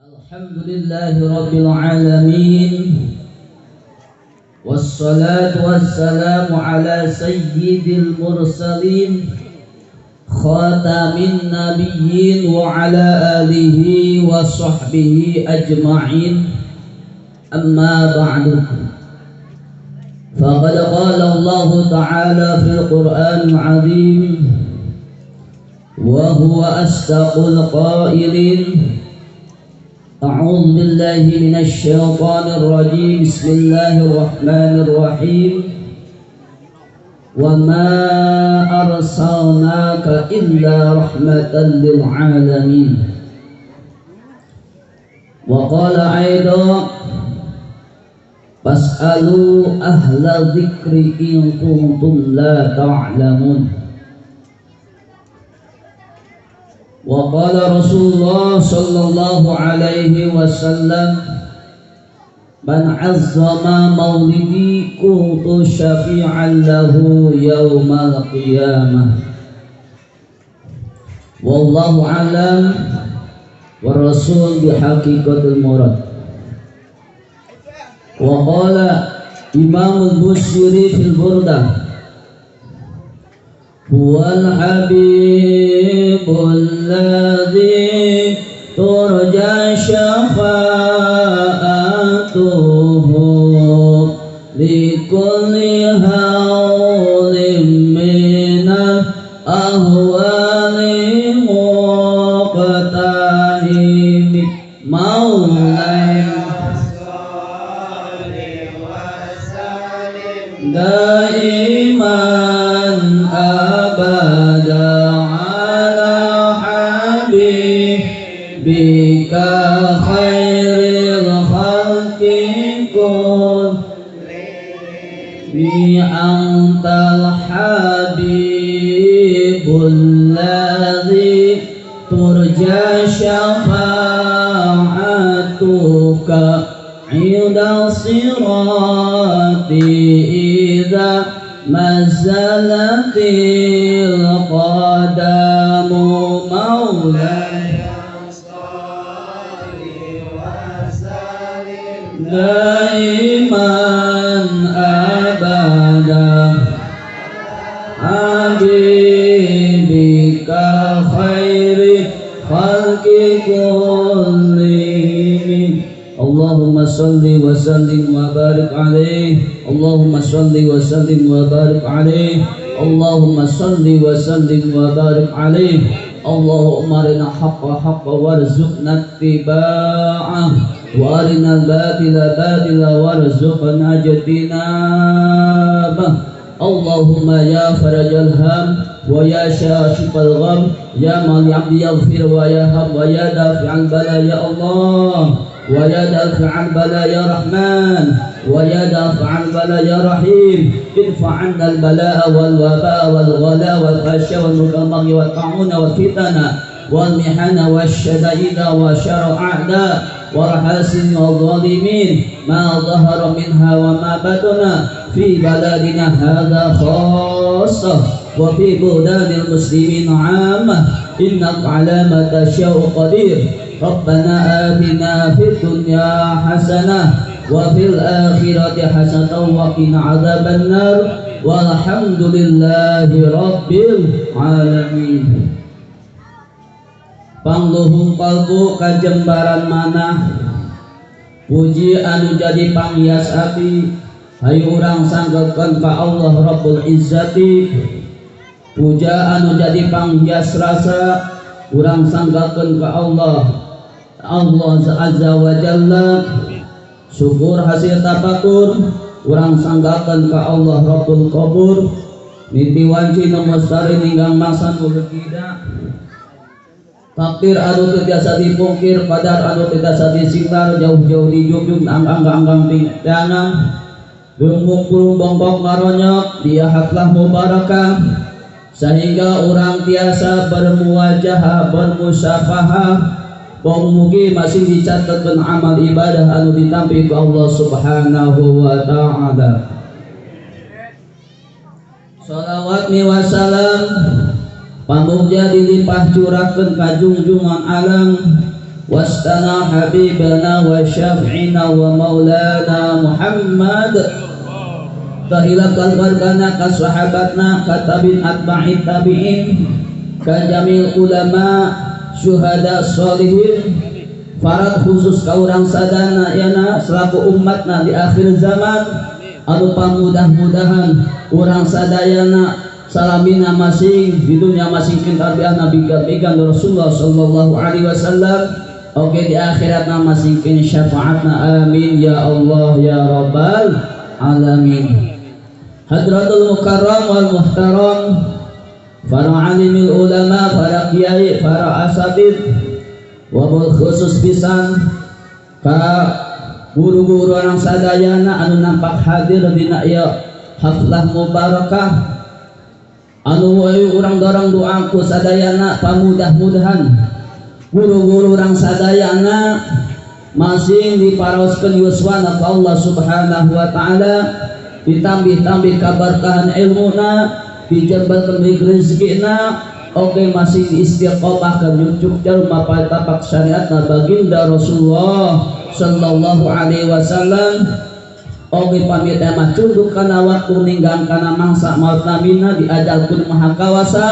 Alhamdulillahi rabbil alamin. Wassalatu wassalamu ala sayyidil mursalin khatamin nabiyyin wa ala alihi wa sahbihi ajma'in. Amma ba'du. Faqad qala Allah ta'ala fil Qur'anil 'azim wa huwa asdaqul qailin. A'udzu billahi minasy syaithanir rajim. Bismillahirrahmanirrahim. Wa ma arsalnaka illa rahmatan lil alamin. Wa qala aidan fas'alu ahla dzikri in kuntum la ta'lamun. Wa qala Rasulullah sallallahu alaihi wasallam man 'azzama maulidi kuntu syafi'an lahu yaumal qiyamah. Wallahu a'lam wa rasul bihaqiqatil murad. Wa qala Imam al-Busiri fil Burdah huwal habibul ladzi turja syafa'atuhu likulli haulin minal ahwali muqtahimi maulai daiman abada ala habibika khairil khalqi kulli antal habibul ladzi turja syafa'atuka 'inda sirati idza mazalatil qadamu maulaya shalli wa sallim daiman abada habibika khairi khalqi kullihim. Allahumma salli wa sallim wa barik alaih. Allahumma salli wa sallim wa barik alaih. Allahumma salli wa sallim wa barik alaih. Allahumma arina haqqa haqqa warzuqna ittiba'ah wa arina al-batila batila warzuqna ijtinabah. Allahumma ya farajal ham wa ya syashifal gham ya man ya'bdi yaghfir wa ya hab wa ya dafi'al bala ya Allah wa ya dafi'al bala ya Rahman wa ya dafi'al bala ya Rahim. Idfa 'anna al-bala'a wal waba'a wal ghala wal khasya wal mukamaghi wal ta'una wal fitana wal mihana wasyada'ida wa syarra a'da wal hasin wal zalimin ma dhahara minha wa ma batana fi baladina hadha khassah wa fi buldanil muslimin 'ammah innaka 'ala ma tasha'u qadir. Rabbana atina fid dunya hasanah wa fil akhirati hasanah wa qina adzabannar. Walhamdulillahi rabbil alamin. Pangluhung kalbu kajembaran manah puji anu jadi panghias ati hayu urang sanggakeun ka Allah Rabbul Izzati. Puja anu jadi panghias rasa urang sanggakeun ka Allah Allah Azza wa Jalla. Syukur hasil tafakur urang sanggakeun ka Allah Rabbul Qabur. Niti wanci nu mustari ninggang mangsa nu legida. Takdir anu teu biasa dipungkir, qadar anu teu biasa disinglar, jauh-jauh dijunjung anggang-anggang tingdangan. Lumbung pulung bongkok maronyok, dia haklah mubarakah sehingga orang tiasa bermuwajahah bermusafahah. Mugi masih dicatatkan amal ibadah anu ditampi ku Allah Subhanahu wa ta'ala. Shalawat mi wassalam pamungja dilimpah curahkeun ka junjungan alam wastana habibana wa syafi'ina wa maulana Muhammad tahilap keluargana ka sahabatna ka tabi'in atba'it tabi'in ka jamil ulama syuhada sholihin farad khusus ka urang sadana yana selaku umatna di akhir zaman anu pamudah-mudahan urang sadayana salamina masing di dunia masing kintarbiah Nabi kabigan Rasulullah sallallahu alaihi wasallam. Oke di akhiratna masing kin syafaatna amin ya Allah ya rabbal alamin. Hadratul mukarram wal muhtaram, para alimil ulama, para kiai, para asatid, wabil khusus pisan ka guru-guru orang sadayana anu nampak hadir dina ieu haflah mubarakah anu urang dorong doa ku sadayana pamudah-mudahan guru-guru orang sadayana masing diparoskeun yuswana ku Allah Subhanahu wa taala, ditambih-tambih kaberkahan ilmuna, dijembatkeun rezekina, oke masing diistiqomahkeun nyucuk jalma tapak syariatna baginda Rasulullah sallallahu alaihi wasallam. Oke pamit mah tunduk kana waktu ninggang kana mangsa maut namina diajalkeun maha kawasa.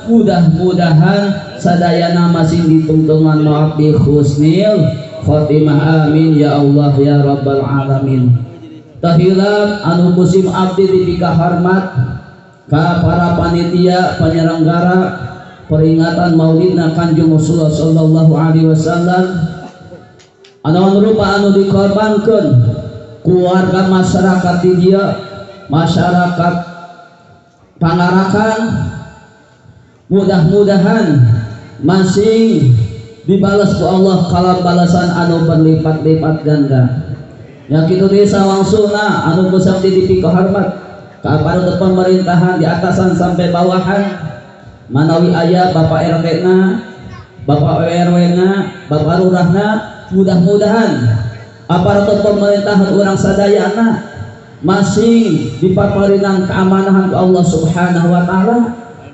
Mudah-mudahan sadayana masing ditungtungan maaf di husnil khotimah amin ya Allah ya rabbal alamin. Tahilap anu musim abdi dipika hormat ka para panitia penyelenggara peringatan Maulidna Kanjeng Rasulullah sallallahu alaihi wasallam anu rupa anu dikorbankeun keluarga masyarakat di dia masyarakat Pangarakan mudah-mudahan masing dibalas ku Allah kalam balasan anu berlipat-lipat ganda. Yang kitu desa wangsuna anu kusam dipika hormat ka aparat pemerintahan di atasan sampai bawahan manawi aya Bapak RT na, Bapak RW na, Bapak Lurahna, mudah-mudahan aparatur pemerintahan urang sadayana masing dipaparinan keamanahan ku Allah Subhanahu wa taala,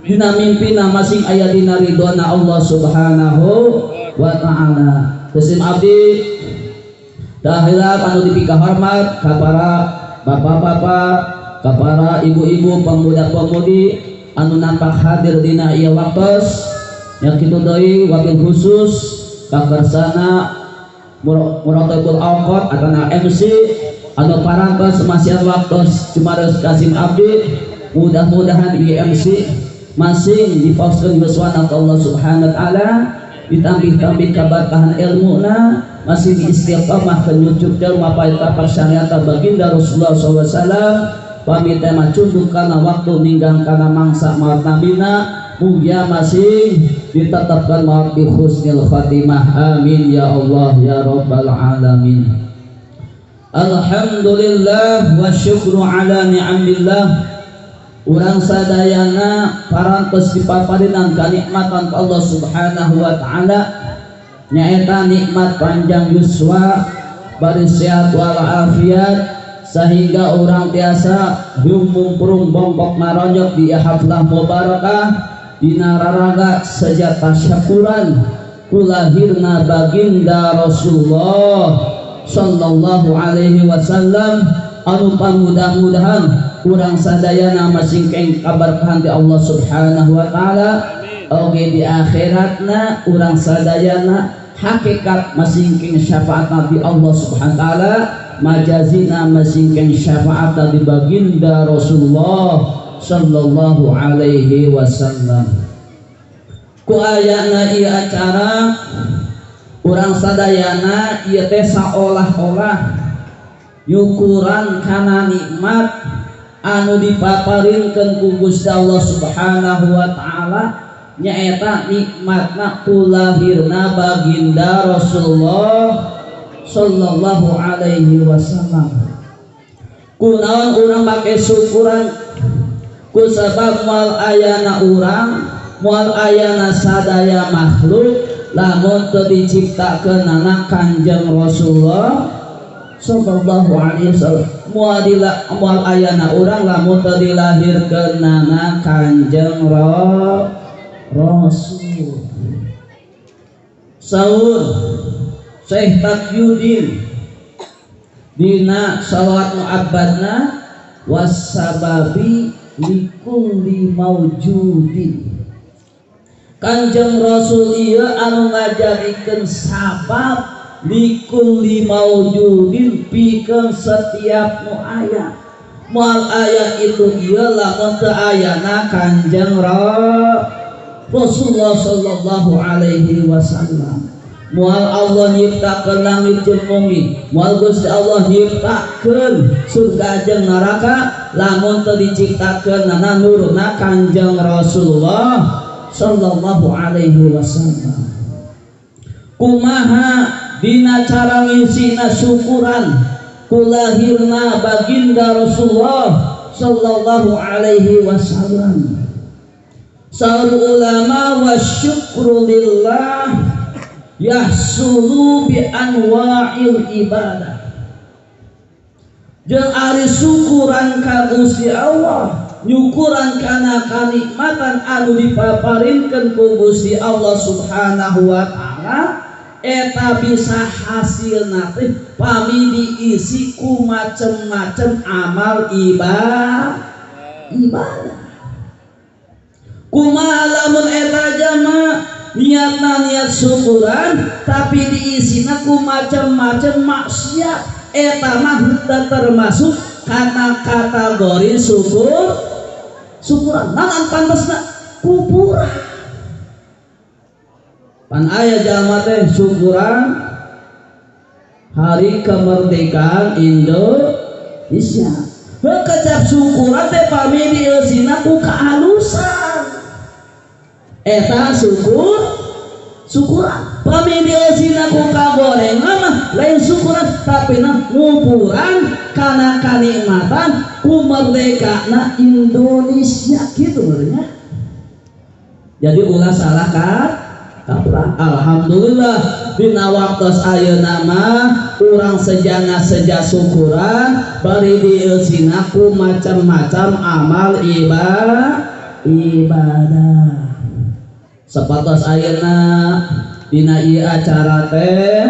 dina mimpina masing aya dina ridona Allah Subhanahu wa taala. Kesim abdi dahilap anu dipika hormat ka para bapak-bapak, ka para ibu-ibu, pemuda-pemudi anu nampak hadir dina ieu waktos yang kitu deui wabil khusus ka kersana Muratibul Awqat atana MC anu parantos masihan waktos jumaros kasim abdi mudah-mudahan IMC masing dipauskeun yuswana Allah Subhanahu wa taala, ditambih-tambih kaberkahan ilmuna, masih diistiqomah kenyucuk jalma paita syariat baginda Rasulullah sallallahu alaihi wasallam. Pamit mah cunduk kana waktu ninggang kana mangsa maut nabina mugia masing ditetapkan maut bi husnil khatimah amin ya Allah ya rabbal alamin. Alhamdulillah wa syukru ala ni'amillah. Urang sadayana parantos dipaparinan kanikmatan Allah Subhanahu wa taala nyaeta nikmat panjang yuswa bari sehat walafiat sehingga orang tiasa humumprung bongkok maronyok di haflah mubarakah dina raraga sejata syakuran kulahirna baginda Rasulullah sallallahu alaihi wasallam anu pamudah-mudahan urang sadayana masing keng kaberkahan di Allah Subhanahu wa taala. Oge di akhiratna urang sadayana hakikat masing keng syafaat di Allah Subhanahu wa taala, majazina masing keng syafaat di baginda Rasulullah sallallahu alaihi wasallam. Ku ayana ieu acara urang sadayana ieu teh saolah-olah nyukuran kana nikmat anu dipaparinkeun ku Gusti Allah Subhanahu wa taala nyaeta nikmatna kulahirna baginda Rasulullah sallallahu alaihi wasallam. Kunaon urang make syukuran ku sabab moal ayana urang, moal ayana sadaya makhluk lamun teu diciptakeunana Kanjeng Rasulullah sallallahu alaihi wasallam. Moal ayana urang lamun teu dilahirkeunana Kanjeng Rasul. Saur Syekh Taqiyuddin dina shalawat muabbadna wasababi likulli maujudin. Kanjeng Rasul ieu anu ngajadikeun sabab likulli maujudin pikeun setiap nu aya. Moal aya itu ieu lamun teu ayana Kanjeng Rasulullah sallallahu alaihi wasallam. Moal Allah nyiptakeun langit jeung bumi, moal Gusti Allah nyiptakeun surga jeung neraka lamun teu diciptakeun nana nurna Kanjeng Rasulullah sallallahu alaihi wasallam. Kumaha dina cara ngisina syukuran kulahirna baginda Rasulullah sallallahu alaihi wasallam. Saur ulama wa syukru lillah yahsulu bi anwa'il ibadah. Jeung ari syukuran ka Gusti Allah, nyukuran kana kanikmatan anu dipaparinkeun ku Gusti Allah Subhanahu wa taala, eta bisa hasilna teh pami diisi ku macem-macem amal ibadah. Kumaha lamun eta jama niatna niat syukuran tapi diisina ku macem-macem maksiat, eta mah henteu termasuk kana kategori syukur syukuran. Naon pantesna kuburan. Pan aya jalma teh syukuran hari kemerdekaan Indonesia. Heuh kecap syukuran teh pami dieusina ku kahalusan. Eta syukur syukuran. Pami dieusina ku kagorengan mah lain syukuran tapi na nguburan kana kanikmatan ku merdekana Indonesia kitu nya. Jadi ulah salah kaprah. Alhamdulillah dina waktos ayeuna mah urang sejana seja syukuran bari dieusina ku macam-macam amal ibadah. Sapatos ayeuna dina ieu acara teh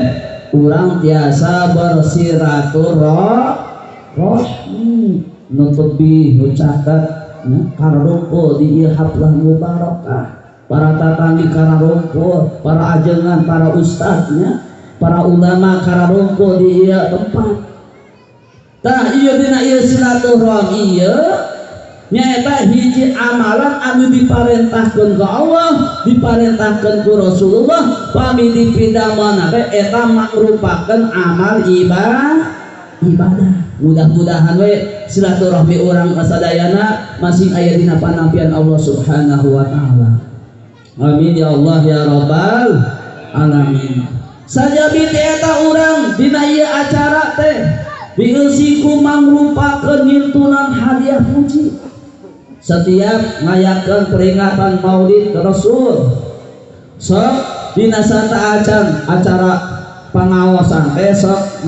urang tiasa bersiraturrahmi nu tebih nu caket nya kararumpul di ieu haflah mubarakah, para tatanggi kararumpul, para ajengan, para ustadnya, para ulama kararumpul di ieu tempat. Tah ieu dina ieu silaturahmi ieu nyaeta hiji amalan anu diparentahkeun ku Allah, diparentahkeun ku Rasulullah, pami dipidamana teh eta mangrupakeun amal ibadah. Mudah-mudahan we silaturahmi urang kasadayana masih aya dina panampian Allah Subhanahu wa taala. Amin ya Allah ya Rabbal alamin. Sajabi teh eta urang dina ieu acara teh dieusi ku mangrupakeun ngintunan hadiah puji. Setiap ngayakeun peringatan Maulid Rasul sok dina sata acan acara pangaosan teh sok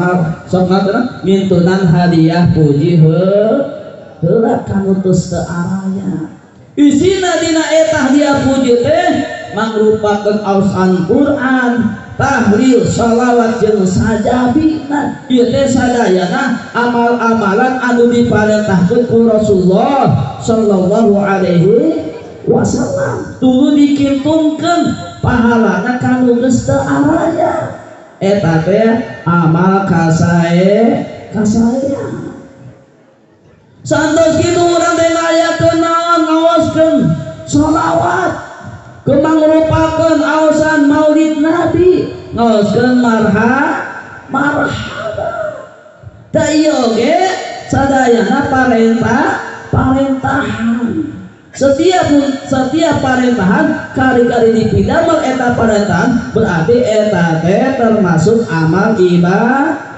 sok ngaturna mintunan hadiah puji heula kanu geus teu araya. Isina dina eta hadiah puji teh mangrupakeun aosan Quran, tahlil, shalawat jeung sajabina. Ieu teh sadayana amal-amalan anu diparentahkeun ku Rasulullah sallallahu alaihi wasallam. Tuluy dikintungkeun pahalana kanu geus teu araya. Eta teh amal kasae kasaean. Santos kitu urang teh ngayakeun naon ngaoskeun shalawat, mangrupakeun aosan Maulid Nabi, ngaoskeun marhaba. Tah ieu oge sadayana parentahan. Setiap parentahan kari-kari dipidamel eta parentahan berarti eta teh termasuk amal ibadah.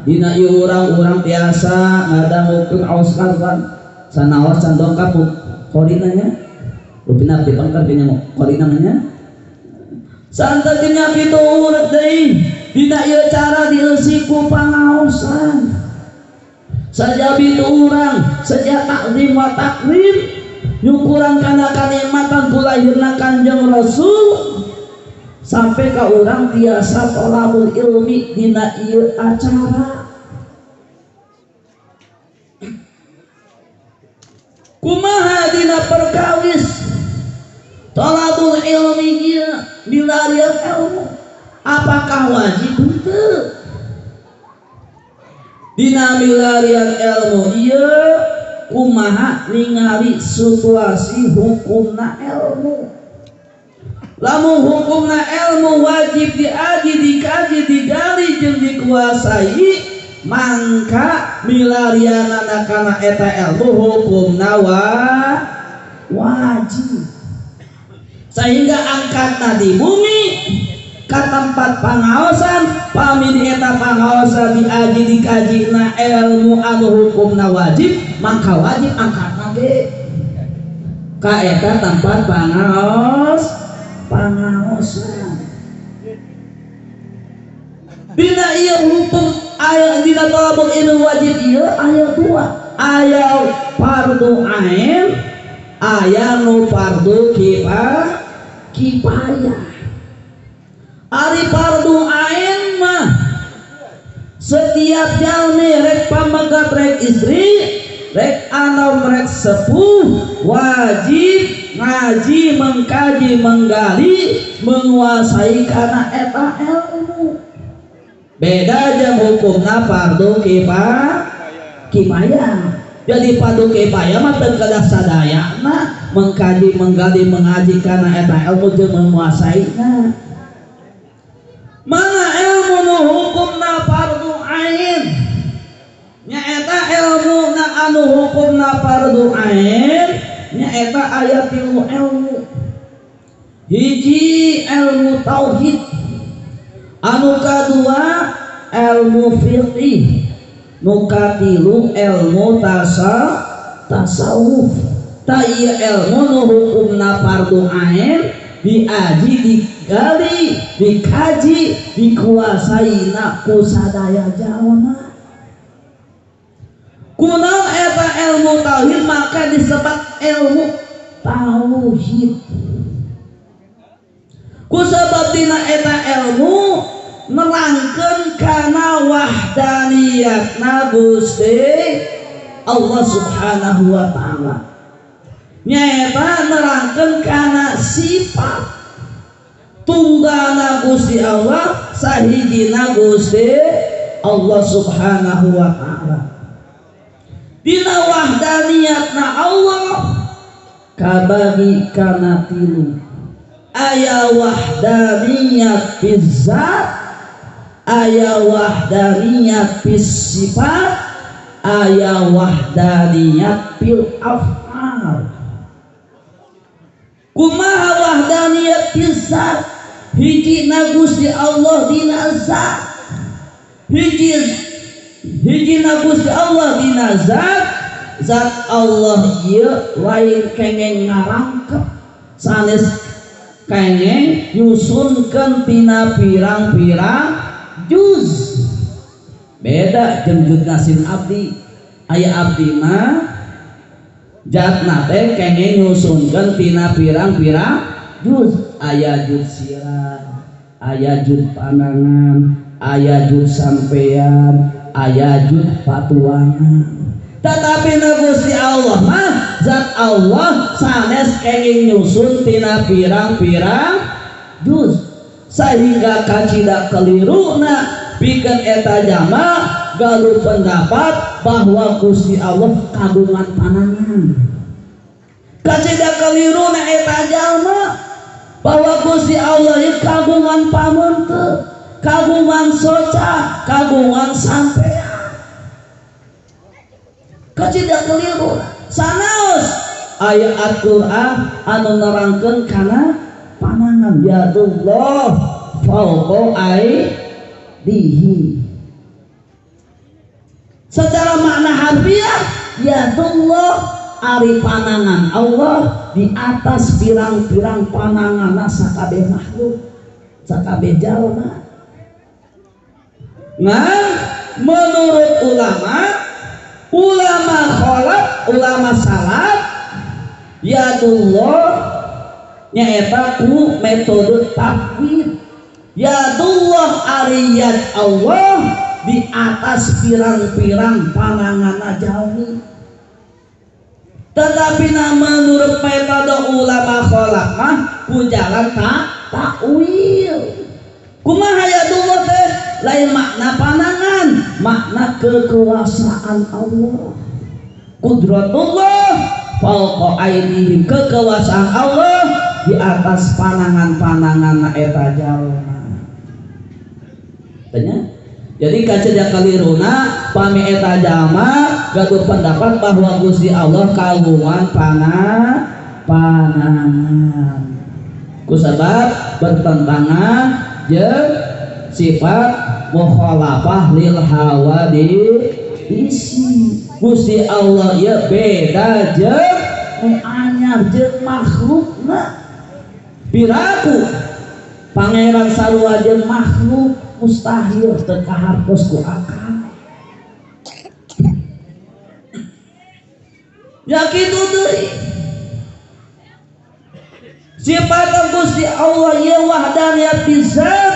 Dina ieu urang-urang tiasa ngadangukeun aoskan kan sanaos can dongkap korina nya. Rupina dipangkar nya korina nya. Santet nya kitu urut deui dina ieu cara dieusi ku pangaosan. Sajabi itu urang sejak takzim wa takrim nyukuran kana kanikmatan ku lahirna Kanjeng Rasul. Sampai ka urang tiasa tolabul ilmi dina ieu acara. Kumaha dina perkawis tolabul ilmi ieu milarian ilmu, apakah wajib henteu? Dina milarian ilmu ieu kumaha ningali situasi hukumna ilmu. Lamun hukumna ilmu wajib diaji, dikaji, digali jeung dikuasai, mangka milarianana kana eta ilmu hukumna wajib. Sehingga angkatna di bumi ka tempat pangaosan, pami di eta pangaosan diaji dikaji na ilmu anu hukumna wajib, maka wajib angkatna ge ka eta tempat pangaosan. Dina ieu hukum aya dina tolabul ilmu wajib ieu aya dua, aya fardu ain, aya nu fardu kifayah. Ari fardu ain mah setiap jalmi rek pamegat rek istri rek anom rek sepuh wajib ngaji, mengkaji, menggali, menguasai karena eta ilmu. Beda jam hukumna fardu kifayah. Jadi fardu kifayah mah teu kedah sadayana mengkaji, menggali, mengaji karena eta ilmu jeung menguasaina. Mana ilmu nu hukumna fardu ain? Nyaeta ilmu na anu hukumna fardu ain nyaeta aya tilu ilmu. Hiji ilmu tauhid, anu kadua ilmu fiqih, nu katilu ilmu tasawuf. Ta ieu ilmu nu hukumna fardu ain diaji, digali, dikaji, dikuasai na ku sadaya jalma. Kunaon eta ilmu tauhid maka disebut ilmu tauhid. Kusabab dina eta ilmu nerangkeun kana wahdaniyatna Gusti Allah Subhanahu wa taala. Nyaeta nerangkeun kana sifat tunggalna Gusti Allah, sahijina Gusti Allah Subhanahu wa taala. Dina wahdaniyatna Allah kabagi kana tilu. Aya wahdaniyat bizzat, aya wahdaniyat bis sifat, aya wahdaniyat bil af'al. Kumaha wahdaniyat bizzat? Hijina Gusti Allah dina zat. Hijina Gusti Allah dina zat. Zat Allah ieu lain kengeng ngarangkep, sanes kengeng nyusunkeun tina pirang-pirang juz. Beda jeung juz nasin abdi. Aya abdi mah jatna teh kengeng nyusunkeun tina pirang-pirang juz. Aya juz sirah, aya juz panangan, aya juz sampean, aya juz patuangan. Tetapi na Gusti Allah mah zat Allah sanes kenging nyusun tina pirang-pirang juz, sehingga kacida keliruna pikeun eta jama galuh pendapat bahwa Gusti Allah kagungan panangan. Kacida keliruna eta jalma bahwa Gusti Allah ieu kagungan pameunteuk, kagungan soca, kagungan sampean. Kacida keliru sanaos ayat Al-Qur'an anu nerangkeun kana panangan yadullah fauqa aidihi. Secara makna harfiah yadullah ari panangan Allah di atas pirang-pirang pananganna sakabeh makhluk, sakabeh jalma. Nah, menurut ulama khalaf, ulama salaf, yadullah nyaeta ku metode tafwid. Yadullah ariyat Allah di atas pirang-pirang pananganna jalmi. Tetapi nama menurut metode ulama kholaf mah ku jalan takwil. Kumaha yadullah teh? Lain makna panangan, makna kekuasaan Allah. Qudratullah fauqa aidihim, kekuasaan Allah di atas panangan-panangan eta jalma. Tanya. Jadi kaca kaliruna pami eta jalma gaduh pendapat bahwa Gusti Allah kagungan panangan. Kusabab bertentangan jeung sifat mukhalafah lil hawadisi. Gusti Allah ya beda jeung nu anyar jeung makhlukna. Piraku pangeran sarua jeung makhluk mustahil teu kahartos ku akal. Ya kitu deui. Sifat Gusti Allah ieu wahdaniyat bizat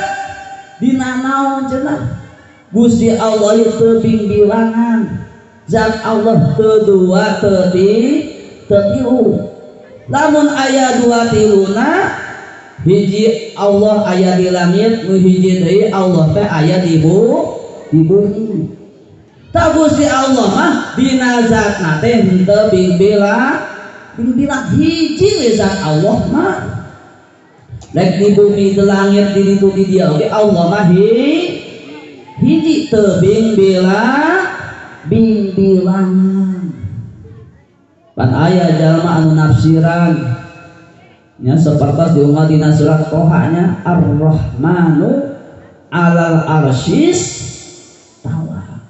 dina naon cenah? Gusti Allah ieu teu bingbilangan. Zat Allah teu dua teu tilu. Lamun aya dua tiluna, hiji Allah aya di langit, nu hiji deui Allah teh aya di bumi. Tah Gusti Allah mah dina zatna teh henteu bingbilang, bingbilang hiji we zat Allah mah. Rek di bumi di langit di ditu di dia oge Allah mah hiji teu bingbilang, bingbilangan. Pan aya jalma anu nafsiran nya sapertos diunggal dina surat Toha nya Ar-Rahmanu alal arsyis tawa.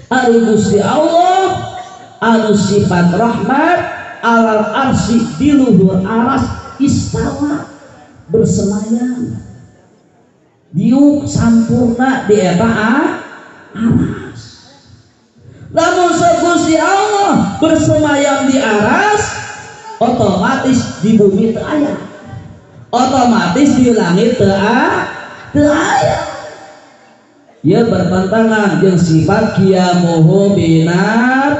Ari Gusti Allah anu sifat rahmat alal arsy di luhur aras istawa bersemayam diuk sampurna di eta aras. Lamun Gusti Allah bersemayam di aras, otomatis di bumi teu aya, otomatis di langit teu aya. Ieu bertentangan jeung sifat qiyamuhu binar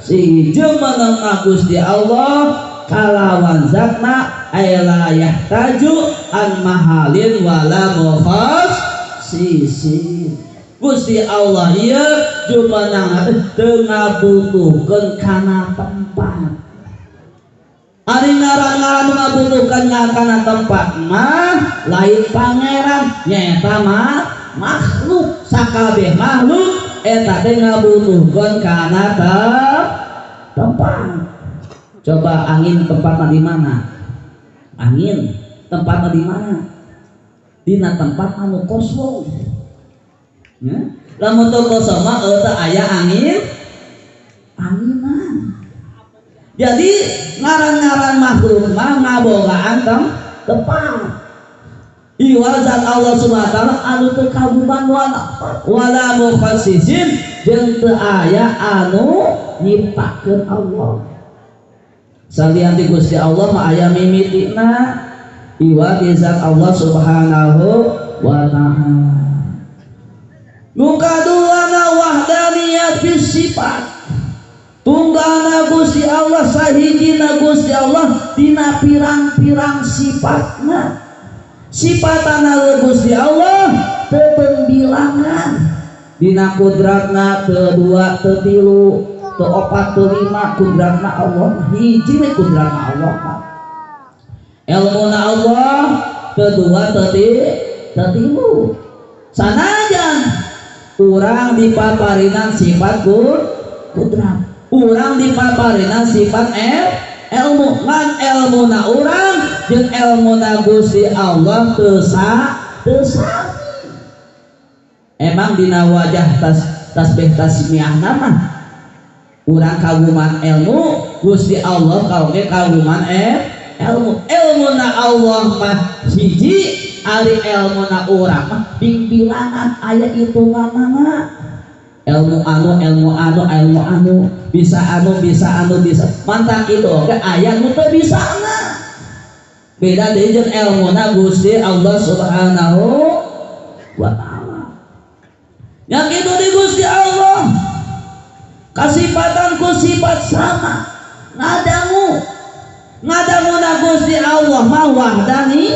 si jeung meunang Gusti Allah kalawan zatna la yahtaju an mahalin wala mukhassisin. Gusti Allah ieu jumenang teu ngabutuhkeun kana tempat. Ari ngaran-ngaran ngabutuhkeun kana tempat mah lain pangeran nyaeta mah makhluk. Sakabeh makhluk eta teh ngabutuhkeun kana tempat. Coba angin tempatna di mana? Angin tempatna di mana? Dina tempat anu kosong. Ya. Lamun teu kosong mah teu aya angin anginan. Jadi ngaran-ngaran makhluk mah ngabogaan tempat. Iwal zat Allah Subhanahu wa taala anu teu kaguman wala mukhassisin jeung teu aya anu nyiptakeun Allah. Salian ti Gusti Allah mah aya mimitina iwal zat Allah Subhanahu wa taala. Nu kaduana wahdaniyat fis sifat. Tunggalna Gusti Allah sahijina Gusti Allah dina pirang-pirang sifatna. Sifatana Gusti Allah teu pembilangan. Dina kudratna teu dua teu tilu teu opat teu lima kudratna Allah hiji we kudratna Allah. Elmuna Allah teu dua teu tilu. Sanajan urang dipaparinan sifat kudrat, urang dipaparinan sifat ilmu, ngan elmuna urang jeung elmuna Gusti Allah teu sami. Emang dina wajah tasbih tasmiahna mah urang kaguman ilmu, Gusti Allah kaoge kaguman ilmu. Elmuna Allah mah hiji, ari elmuna urang mah bingbilangan aya hitunganana. Ilmu anu, ilmu anu, ilmu anu, bisa anu, bisa anu, bisa. Mantap itu oke aya nu teu bisana. Beda deui jeung elmuna Gusti Allah Subhanahu wa taala. Yang itu di Gusti Allah kasipatan ku sifat sama ngadangu ngadanguna Gusti Allah mah wahdani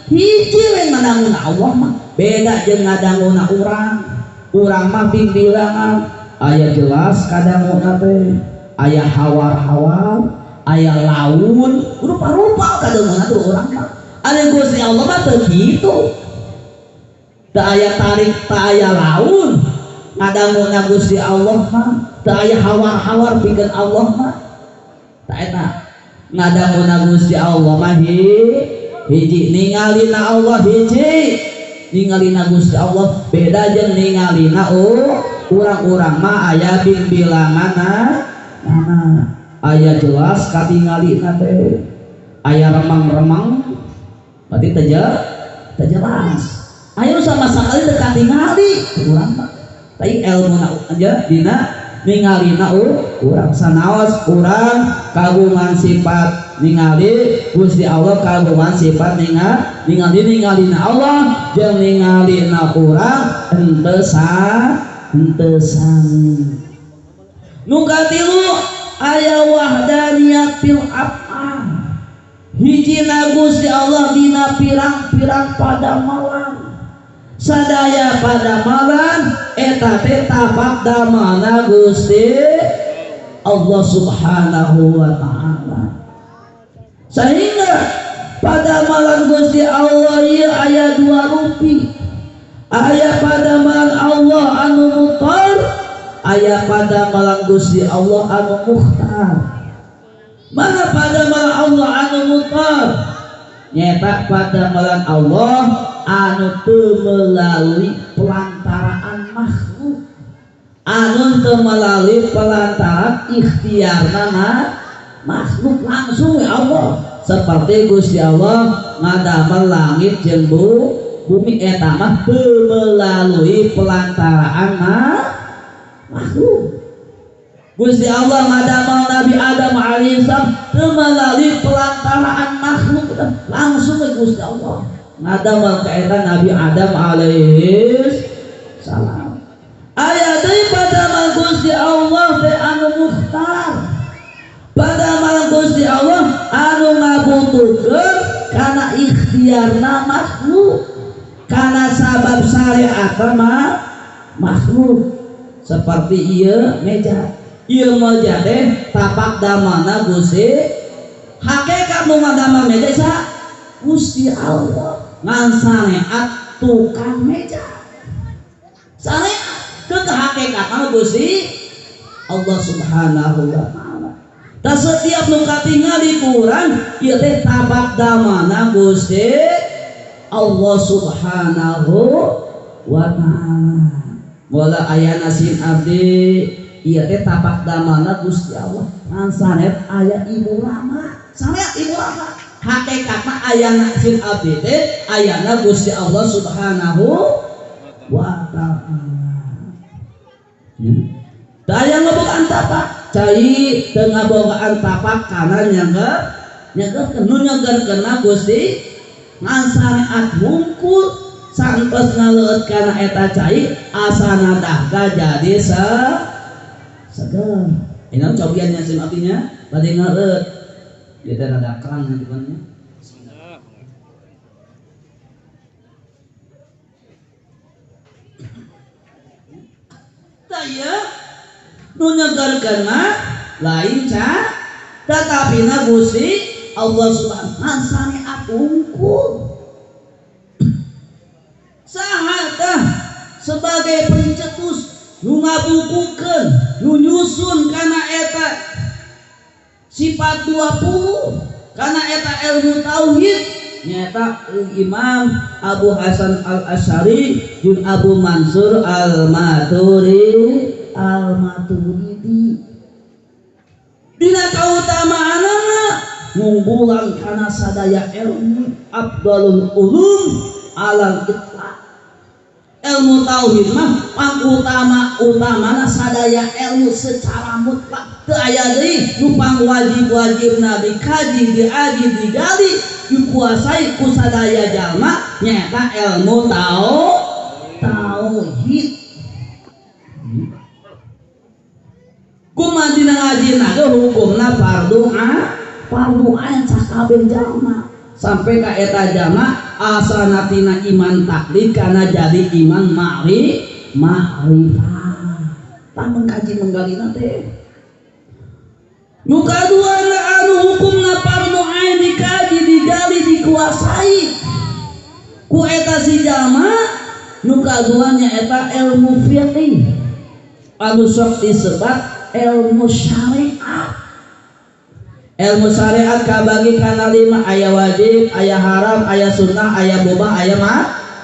hiji we ngadanguna Allah mah beda jeung ngadanguna urang. Urang mah bingbilangan aya jelas kadanguna teh aya hawar-hawar aya laun rupa-rupa kadanguna teh urang mah. Ari Gusti Allah mah teu kitu, teu aya tarik teu aya laun ngadanguna Gusti Allah mah, teu aya hawar-hawar pikeun Allah mah. Tah eta ngadanguna Gusti Allah mah hiji, ningalina Allah hiji, ningalina Gusti Allah beda jeung ningalina urang-urang mah aya bingbilanganna mana aya jelas katingalina teh aya remang-remang berarti teu jelas aya sama sekali teu katingali urang mah. Tapi elmuna aja dina ningalina urang sanaos urang kagungan sifat ningali Gusti Allah kagungan sifat ningali ningalina Allah jeung ningalina urang henteu sami. Nu katilu aya wahdaniyatil af'al hijina Gusti Allah dina pirang-pirang padamalan sadaya padamalan eta teh tapak damana Gusti Allah Subhanahu wa taala. Sehingga padamalan Gusti Allah ieu aya dua rupi, aya padamalan Allah anu mutar, aya padamalan Gusti Allah anu mukhtar. Mana padamalan Allah anu mutar? Nyata padamalan Allah anu teu melalui pelantaraan makhluk, anu teu melalui pelantaraan ikhtiarna makhluk langsung ya Allah. Seperti Gusti Allah ngadamel langit jeung bumi eta mah teu melalui pelantaraan makhluk. Gusti Allah ngadamel Nabi Adam alaihissalam teu melalui pelantaraan makhluk, langsung we Gusti Allah ngadamel ka eta Nabi Adam alaihissalam. Aya deui padamel Gusti Allah teh anu mukhtar, padamel Gusti Allah anu ngabutuhkeun kana ikhtiarna makhluk, kana sabab syariat mah makhluk. Seperti ieu meja, ieu meja teh tapak damana Gusti, hakikat nu ngadamel meja saha? Gusti Allah. Ngan saneat tukang meja, saneat ke hakikatna Gusti Allah Subhanahu wa taala. Tah setiap nu katingali kurang ieu teh tapak damana Gusti Allah Subhanahu wa taala. Mola ayana sin abdi ieu teh tapak damana Gusti Allah. Ngan saneat aya ibu rama, saneat ibu rama hakikatna ayana sin abdi teh ayana Gusti Allah Subhanahu wa taala. Tah aya ngabogaan tapak cai teu ngabogaan tapak kana nyegerkeun nu nyegerkeunna Gusti ngan saneat hungkul santos ngaleueut kana eta cai asana dahga jadi seger. Ini cobiannya sin abdinya bade ngeureut ieu teh rada kerang nantinya. Tah ieu nu nyegerkeun mah lain ca tatapina Gusti Allah Subhanahu wa taala hungkul. Saha tah sebagai pencetus nu ngabukukeun nu nyusun kana eta sifat 20 kana eta ilmu tauhid nyata Imam Abu Hasan Al-Asy'ari jeung Abu Mansur Al-Maturidi. Dina kautamaanana ngunggulan kana sadaya ilmu afdalul ulum alal itlaq. Ilmu tauhid mah pangutama utamana sadaya ilmu secara mutlak. Teu aya deui nu pangwajib-wajibna dikaji, diaji, digali dikuasai ku sadaya jalma nyaeta ilmu tauhid. Kumaha dina ngajina ge hukumna fardu ain sakabeh jalma sampai ka eta jalma asana tina iman taklid kana jadi iman ma'rifah. Tah mengkaji menggalina teh. Nu kaduana anu hukumna fardu ain dikaji digali dikuasai ku eta si jalma. Nu kaduana eta ilmu fiqih anu sok disebat ilmu syariat. Ilmu syariat kabagi kana 5, aya wajib, aya haram, aya sunnah, aya mubah, aya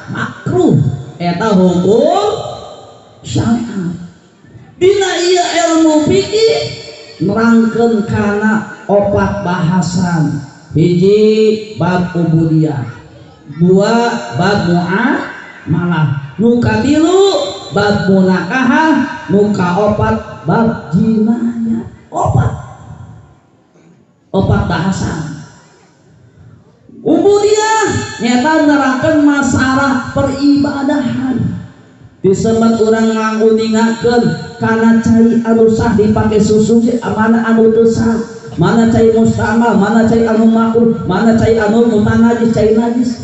makruh. Eta hukum syariat. Dina ieu ilmu fikih nerangkeun kana 4 bahasan. Hiji bab ubudiyah, 2 bab muamalah, nu katilu bab munakahah, nu kaopat bab jinayah. 4 bahasan. Ubudiyah nyata nerangkeun masalah peribadahan. Disebat urang nganguningakeun kana cai anu sah dipake susu, mana anu teu sah, mana cai mustamal, mana cai anu makruh, mana cai anu mutanajis, cai najis.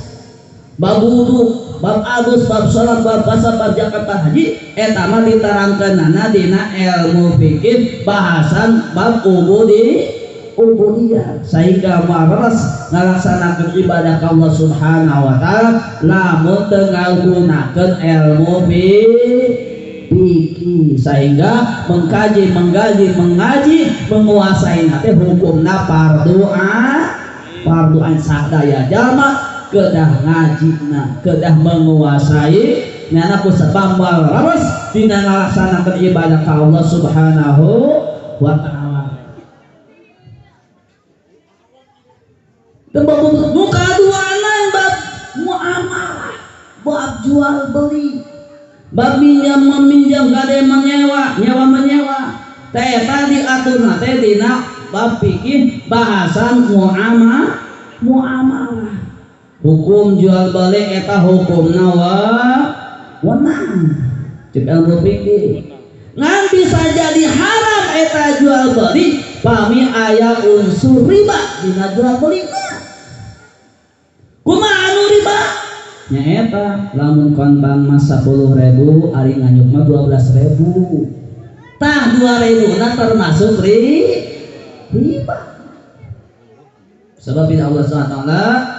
Bab wudu, bab adus, bab salat, bab puasa, bab zakat, bab haji eta mah diterangkeunana dina ilmu fikih bahasan bab ubudiyah sehingga maras ngalaksanakeun ibadah ka Allah Subhanahu wa taala lamun teu ngagunakeun ilmu fikih sehingga mengkaji, menggaji, mengaji, menguasai teh hukumna fardu ain sadaya jalma kedah ngajina, kedah menguasai nyana ku sebab leres dina ngalaksanakeun ibadah ka Allah Subhanahu wa taala. Muka duana bab muamalah, bab jual beli, bab minjam meminjam, gade menyewa, nyewa menyewa. Teh tadi aturna teh dina bab fikih bahasan muamalah. Hukum jual beli eta hukumna wenang. Cek ilmu fikih. Ngan bisa jadi haram eta jual beli pami aya unsur riba dina jual beli. Kumaha anu riba? Nyaeta lamun kontan mah 10.000 ari nganyuk mah 12.000. Tah 2.000 na termasuk riba. Sebab Allah Subhanahu wa taala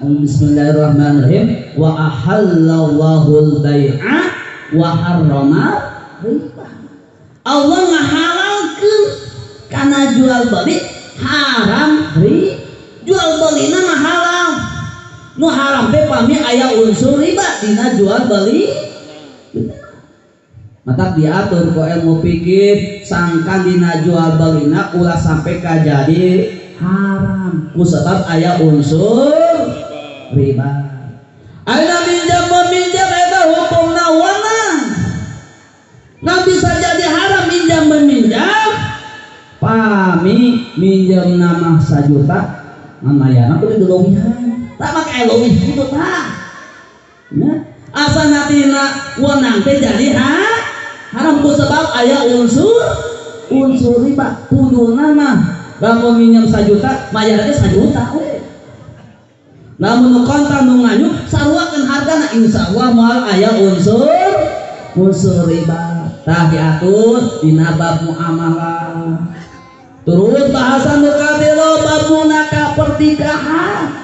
bismillahirrahmanirrahim wa ahallallahu al-bai'a wa harrama riba. Allah ngahalalkeun kana jual beli haram ri jual belina mah halal. Nu haram teh pami aya unsur riba dina jual beli. Matak diatur ku ilmu fikih sangkan dina jual belina ulah sampai ka jadi haram ku sebab aya unsur riba. Ayeuna minjam meminjam eta hukumna wenang. Nah bisa jadi haram minjam meminjam pami minjam nama 1 juta ngamayana kudu dileuwihan. Tak make leuwih kitu tah. Nya asa natina wenang teh jadi haram ku sebab aya unsur riba. Kuduna mah lamun minjem 1 juta mayar teh 1 juta we. Lamun nu kontan nu nganyuk saruakeun hargana insyaallah moal aya unsur riba. Tah diatur dina bab muamalah. Turut bahasa nu katilu bab munakah pernikahan.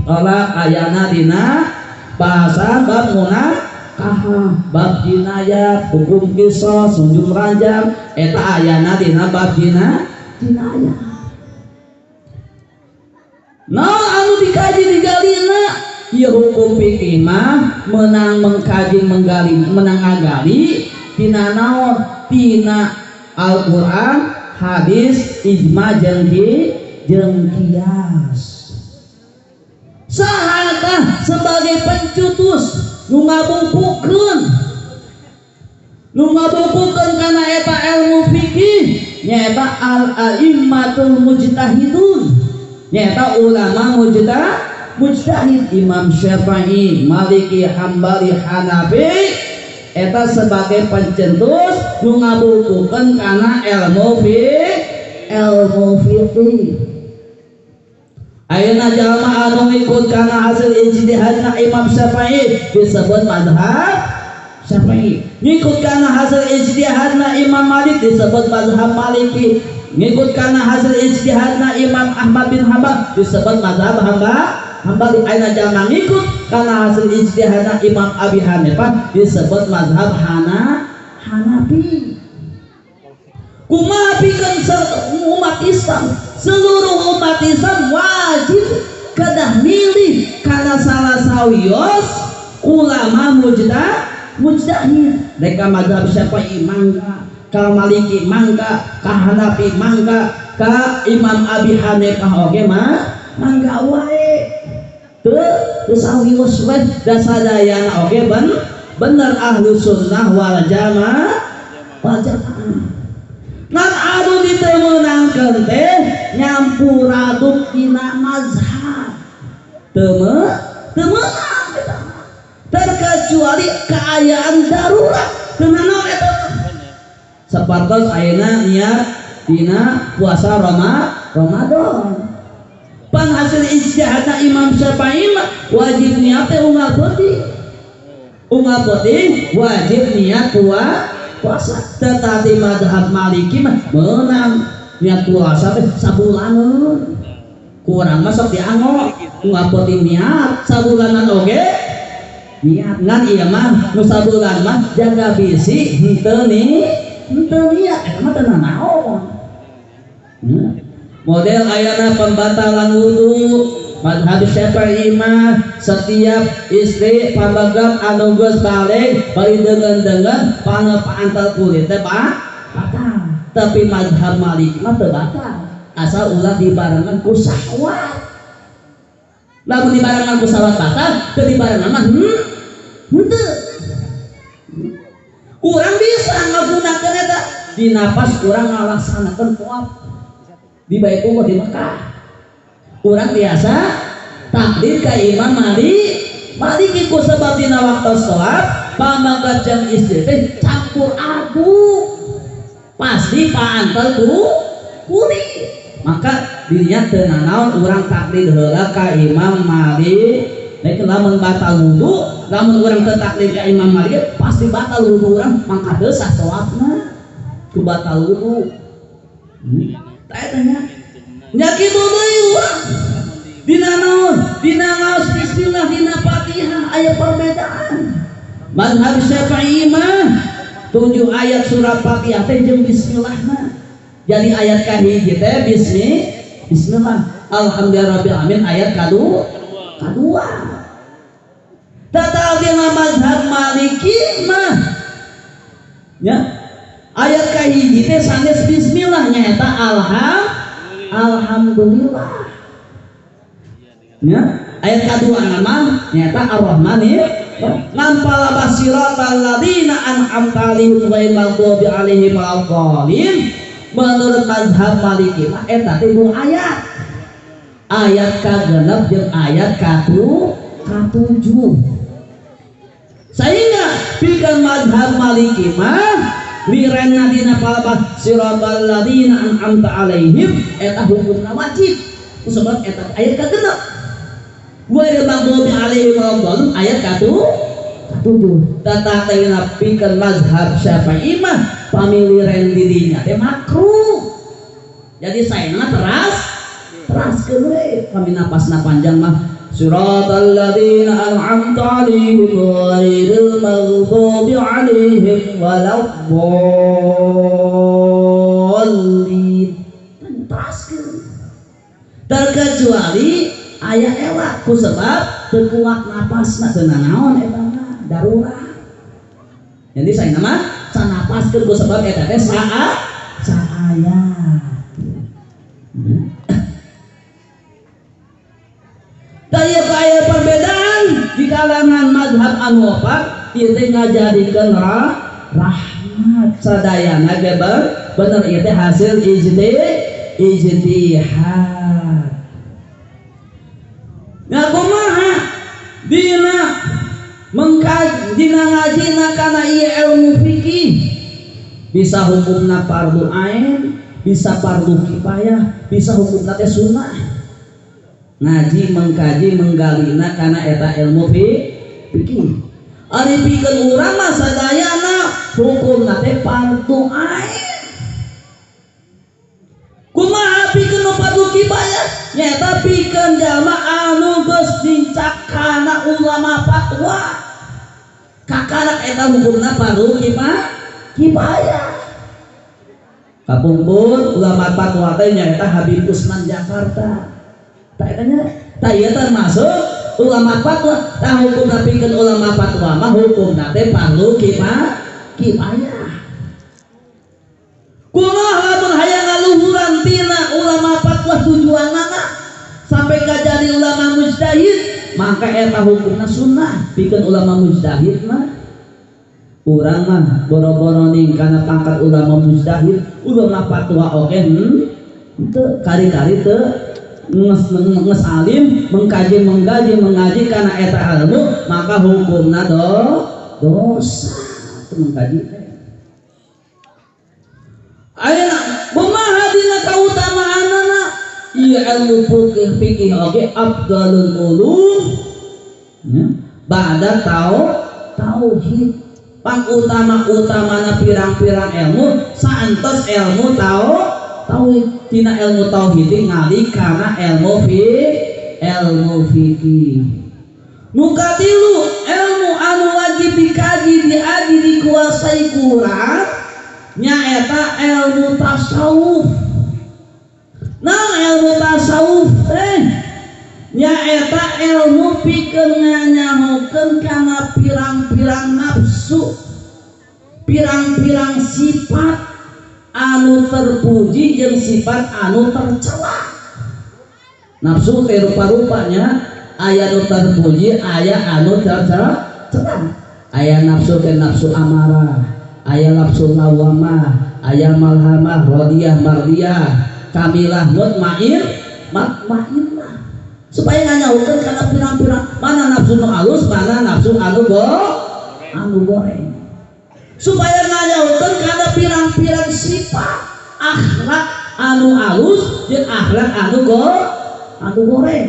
Olah ayana dina bahasa bab munakah, bab jinayat, hukum kisos, sunjum ranjam eta ayana dina bab jinayat. Naon anu dikaji digalina ieu hukum fikih mah menang mengkaji menggali menang ngagali tina naon tina Al-Qur'an, hadis, ijma jeung kias. Saha sebagai pencetus nu ngabukukeun kana eta ilmu fikih nyaeta al-aimmatul mujtahidun. Nyaeta ulama mujtahid Imam Syafi'i, Maliki, Hambali, Hanafi eta sebagai pencetus nu ngabukukeun kana ilmu fikih. Ayeuna jalma anu ngikut kana hasil ijtihadna Imam Syafi'i disebut mazhab Syafi'i. Ngikut kana hasil ijtihadna Imam Malik disebut mazhab Maliki. Ngikut kana hasil ijtihadna Imam Ahmad bin Hanbal disebut mazhab Hambali. Ayeuna jalma ngikut kana hasil ijtihadna Imam Abi Hanifah disebut mazhab Hanafi. Kumaha pikeun umat Islam, seluruh umat Islam wajib kedah milih kana salah sawios ulama mujtahid. Mereka mazhab Syafi'i mangga, ka Maliki mangga, ka Hanafi mangga, ka Imam Abi Hanifah oge mah mangga wae. Teu sawios we da sadayana oge bener ahlu sunnah wal jamaah wal jamaah. Ngan anu ditemenangkeun teh nyampur aduk dina mazhab. Teu meunang eta. Terkecuali keayaan darurat. Teu naon eta. Sapartos ayeuna niat dina puasa Ramadan. Pan hasil ijtihadna Imam Syafi'i wajib niat teh unggal peuting. Unggal peuting wajib niat puasa. Tetapi mazhab Maliki mah meunang niat puasa teh sabulaneun. Kurang mah sok dianggo unggal peuting niat sabulanan oge niat. Ngan ieu mah nu sabulan mah jaga bisi henteu niat eta mah teu nanaon. Model ayana pembatalan wudu mazhab Syafi'i mah setiap istri pamegap anu geus balik bari deungeun-deungeun pangepaantel kulit teh batal. Tapi mazhab Maliki mah teu batal asal ulah dibarengan ku syahwat. Lamun dibarengan ku syahwat batal, teu dibarengan mah henteu. Urang bisa ngagunakeun eta dina pas urang ngalaksanakeun tawaf di Baitullah di Mekah. Urang biasa taklid ka Imam Maliki ku sebab dina waktu sholat pamangkat jeung istri teh campur aduk pasti paantel ku kulit. Maka dirinya teu nanaon urang taklid heula ka Imam Malik. Nek lamun batal wudu, lamun urang teu taklid ka Imam Malik pasti batal wudu urang, mangka teu sah tawafna ku batal wudu. Tah eta nya. Nya kitu deui urang. Dina naon? Dina ngaos bismillah, dina Fatihah aya perbedaan. Mazhab Syafi'i mah 7 ayat surat Fatihah teh jeung bismillahna. Jadi ayat kahiji teh bismillah. Alhamdulillah rabbil alamin ayat kadua. Tetapi dina mazhab Maliki mah ya ayat kahiji teh sanes bismillah nyaeta alhamdulillah. Ya, ayat kadua mah nyaeta Ar-Rahmanir ngan palabah siratal ladzina an'amta alaihim ghairil maghdubi alaihim waladdallin. Menurut mazhab Maliki mah eta teh dua ayat. Ayat kagenep jeung ayat katujuh. Sehingga pikeun mazhab Maliki mah lirenna dina palabah siratal ladzina an'amta alaihim eta hukumna wajib. Kusabab eta ayat kagenep. Ghairil maghdubi alaihim waladdallin ayat katujuh. Tetapi pikeun mazhab Syafi'i mah pamiliren dirinya teh makruh. Jadi saena teraskeun we kami napasna panjang mah siratal ladzina an'amta alaihim ghairil maghdubi alaihim waladdallin. Teraskeun. Terkecuali aya elak ku sebab teu kuat napasna teu nanaon eta mah darurat. Jadi saena mah sanapaskeun ku sebab eta teh saaya. Daya aya perbedaan di kalangan mazhab anu opat ieu teh ngajadikeun rahmat sadayana ge bener ieu teh hasil ijtihad. Nya kumaha dina mengkaji dina ngajina kana ieu ilmu fikih bisa hukumna fardu ain, bisa fardu kifayah, bisa hukumna teh sunnah. Ngaji mengkaji menggalina kana eta ilmu fikih. Ari pikeun urang mah sadayana hukumna teh fardu ain. Kumaha pikeun nu fardu kifayah? Nyaeta pikeun jalma anu geus dincakana ulama fatwa. Kakarak eta hukumna fardu kifayah. Kapungkur ulama fatwa teh nyaeta Habib Usman Jakarta. Tah eta nya, tah ieu termasuk ulama fatwa. Tah hukumna pikeun ulama fatwa mah hukumna teh fardu kifayah. Kumaha lamun hayang ngaluhuran tina ulama fatwa tujuanana sampai ka jadi ulama mujtahid, maka eta hukumna sunnah pikeun ulama mujtahid mah. Urang mah boro-boro ning kana pangkat ulama mujtahid, ulama fatwa oge henteu kari-kari teu nges alim mengkaji menggaji mengaji kana eta ilmu, maka hukumna dosa teu mengkaji teh. Ayeuna kumaha dina kautamaanana ieu ilmu fikih oge afdalul ulum nya ba'da tauhid. Pangutama-utamana pirang-pirang ilmu saentos ilmu tauhid. Tina ilmu tauhid ngali kana ilmu fikih. Nu katilu ilmu anu wajib dikaji diaji dikuasai kurang nyaeta ilmu tasawuf. Nah ilmu tasawuf teh nyaeta ilmu pikeun nganyahokeun kana pirang-pirang nafsu, pirang-pirang sifat anu terpuji jeung sifat anu tercela. Nafsu teh rupa-rupanya aya anu terpuji, aya anu tercela. Aya nafsu teh nafsu amarah, aya nafsu lawamah, aya malhamah, radiyah, mardiyah, kamilah, mutmain, matmainah. Supaya nganyahukeun kana pirang-pirang mana nafsu nu alus, mana nafsu anu anu goreng. Supaya nganyahukeun kana pirang-pirang sifat akhlak anu alus jeung akhlak anu anu goreng.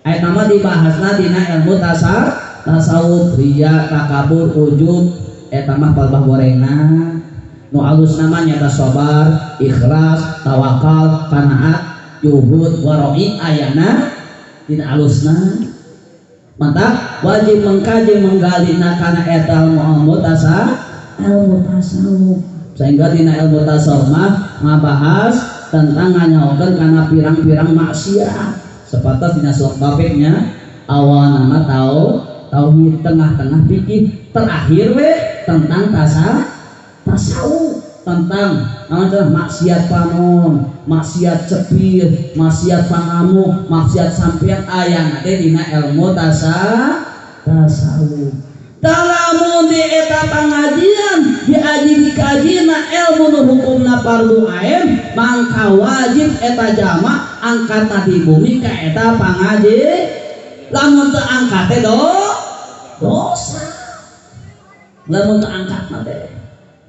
Eta mah dibahasna dina ilmu tasawuf, riya, takabur, ujub, eta mah palbah gorengna. Nu alus nama nyata sabar, ikhlas, tawakal, qanaat, juhud, waroi ayana dina alusna. Mantap wajib mengkaji menggalina kana eta ilmu tasawuf. Sehingga dina ilmu tasawuf mah ngabahas tentang nganyaokeun kana pirang-pirang maksiat. Sepatas dina surat taufiknya awal nama tauhid, tengah-tengah fikih, terakhir we tentang tasawuf, tentang naon maksiat panon, maksiat cepir, maksiat pangamu, maksiat sampean ayana teh dina ilmu tasawuf. Talamun di eta pangajian diaji dikajina ilmu nu hukumna fardu ain, mangka wajib eta jama angkat di bumi ka eta pangaji. Lamun teu angkat teh dosa. Lamun teu angkat mah teh.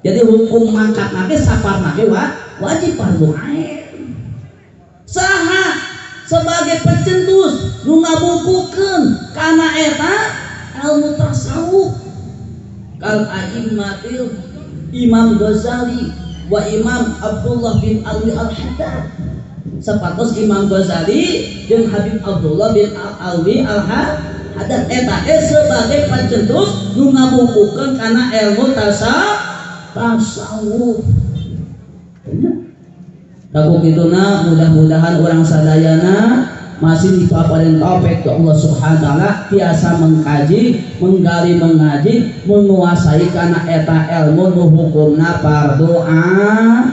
Jadi hukum mangkat nage safar nage wajib fardu ain. Saha sebagai pencetus nu ngabukukeun kana eta ilmu tasawuf kal a'immatil Imam Ghazali wa Imam Abdullah bin Alwi Al-Haddad. Sapatos Imam Ghazali jeung Habib Abdullah bin Alwi Al-Haddad eta sebagai pencetus nu ngabukukeun kana ilmu tasawuf. Takut ituna mudah-mudahan orang sadayana masih dipaparin taufik ke Allah Subhanahu wa taala tiasa mengkaji, menggali, mengaji, menguasai kana eta ilmu nu hukumna fardu ain.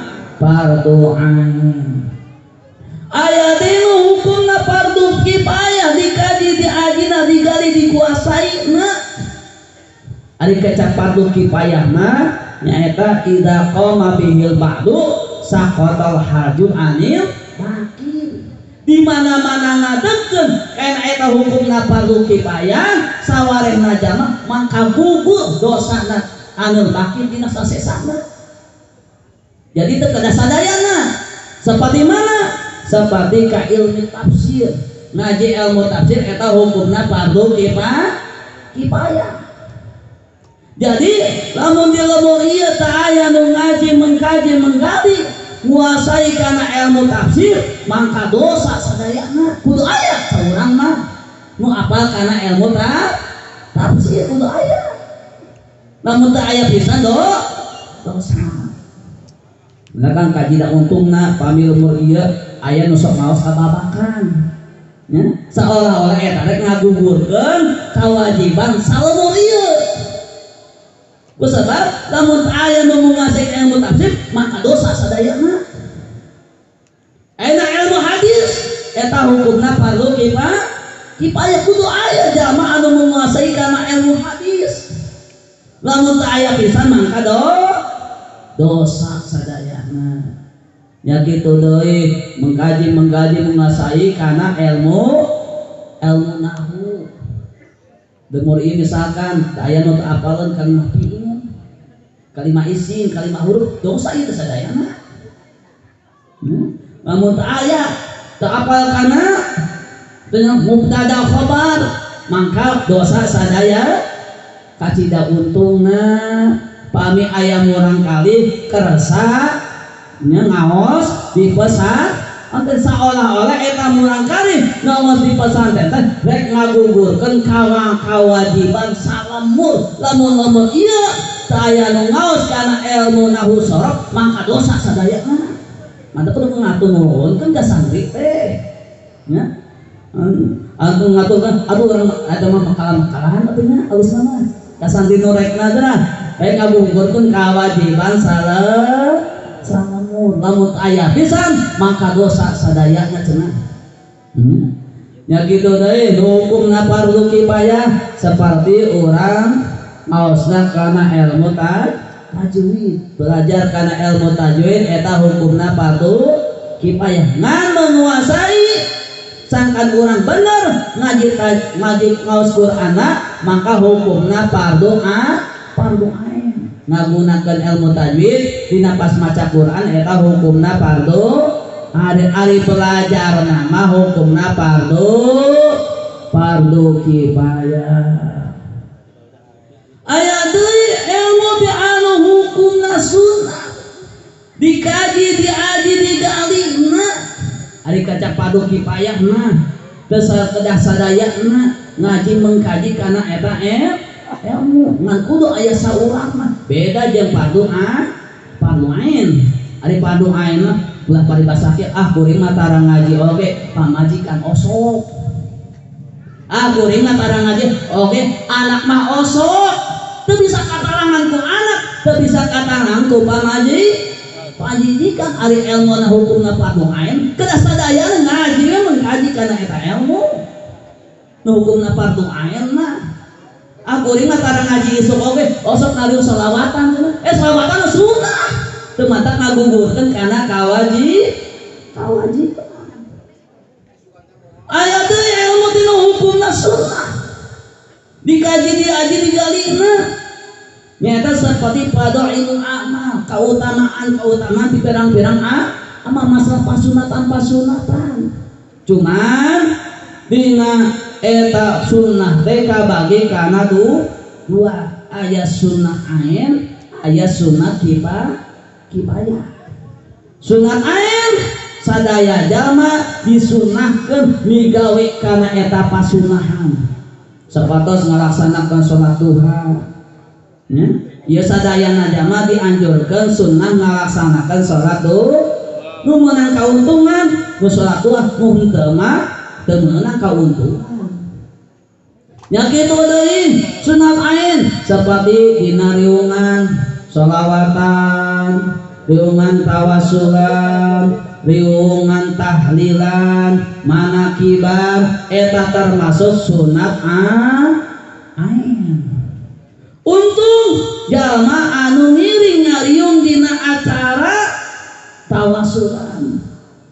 Aya dinu hukumna fardu kifayah dikaji, diajina, digali, dikuasai na. Ari kecap fardu kifayah mah nyaeta idza qama bihil ba'du saqatal haju anil baqi. Di mana-mana ngadegkeun kana eta hukumna fardu kifayah sawarehna jamaah mangka gugur dosana anu baki dina sasesana. Jadi teu kedah sadayana. Seperti mana? Seperti ka ilmu tafsir. Ngaji ilmu tafsir eta hukumna fardu kifayah. Jadi lamun di lembur ieu teu aya nu ngaji mengkaji menggali nguasai kana ilmu tafsir mangka dosa sadayana. Kudu aya saurang mah nu apal kana ilmu tafsir kudu aya. Lamun teu aya pisan dosa. Bener kan kaji da untungna pami lembur ieu aya nu sok ngaos kababakan. Nya seolah-olah eta rek ngagugurkeun kawajiban salembur ieu. Kusabab lamun aya nu nguasai ilmu tafsir maka dosa sadayana. Ayeuna ilmu hadis eta hukumna fardu kifayah kudu aya jamaah anu menguasai kana ilmu hadis. Lamun teu aya pisan mangka dosa sadayana. Ya kitu deui mengkaji menguasai kana ilmu nahwu. Demur ieu misalkan aya nu teu apaleun kalimah fiil, kalimah isim, kalimah huruf, dosa ieu teh sadayana. Lamun teu aya teu apal kana mubtada khabar mangka dosa sadaya kacida untungna. Pami aya murang kali kersa nya ngaos di pesantren seolah-olah eta murang kali ngaos di pesantren teh rek ngagugurkeun kawajiban salemur. Lamun lemur ieu teu aya nu ngaos kana ilmu nahwu sorof maka dosa sadayana. Mantap kudu ngatur nuhunkeun ka santri teh nya. Atuh ngaturkeun aduh urang eta mah makalah-makalahan atuh nya alusna mah ka santri nu rekna teh rek ngagugurkeun kawajiban salemur. Lamun aya pisan maka dosa sadayana cenah. Nya kitu deui hukumna fardu kifayah seperti urang ngaosna kana ilmu tajwid, belajar kana ilmu tajwid eta hukumna fardu kifayah. Ngan menguasai sangkan urang bener ngaji ngaos Qur'anna maka hukumna fardu ain. Ngagunakeun ilmu tajwid dina pas maca Quran eta hukumna fardu ari belajarna mah hukumna fardu kifayah. Aya deui ilmu ti anu hukumna sunnah dikaji diaji digalina ari kaca fardu kifayah mah teu kedah sadayana ngaji mengkaji kana eta ilmu ngan kudu aya saurang mah beda jeung fardu ain. Ari fardu ain mah ulah paribasa kieu ah kuring mah tara ngaji oge pamajikan osok, ah kuring mah tara ngaji oge anak mah osok, teu bisa katarangan ku anak, teu bisa katarangan ku pamajikan. Ari ilmuna hukumna fardu ain kedah sadayana ngaji we mengkaji kana eta ilmu nu hukumna fardu ain mah. Aku kuring mah tara ngaji isuk oge osok ngaliung selawatan cenah. Selawatan sunnah teu matak ngagugurkeun kana kawajiban. Aya deui ilmu tina hukumna sunnah dikaji diaji digalina nyata seperti fadailul a'mal, kautamaan di pirang-pirang amal masalah pasunatan. Cuman dina eta sunnah teh kabagi kana dua, aya sunnah ain, aya sunnah kifayah. Sunnah ain sadaya jalma disunahkeun migawe kana eta pasunahan sapatos ngalaksanakeun salat duha nya. Ieu sadayana jalma dianjurkeun sunnah ngalaksanakeun salat duha nu meunang kauntungan nu salat duha, nu henteu mah teu meunang kauntungan. Nya kitu deui sunat ain seperti dina riungan sholawatan, riungan tawasulan, riungan tahlilan, manakiban eta termasuk sunat ain. Untung jalma anu ngiring ngariung dina acara tawasulan.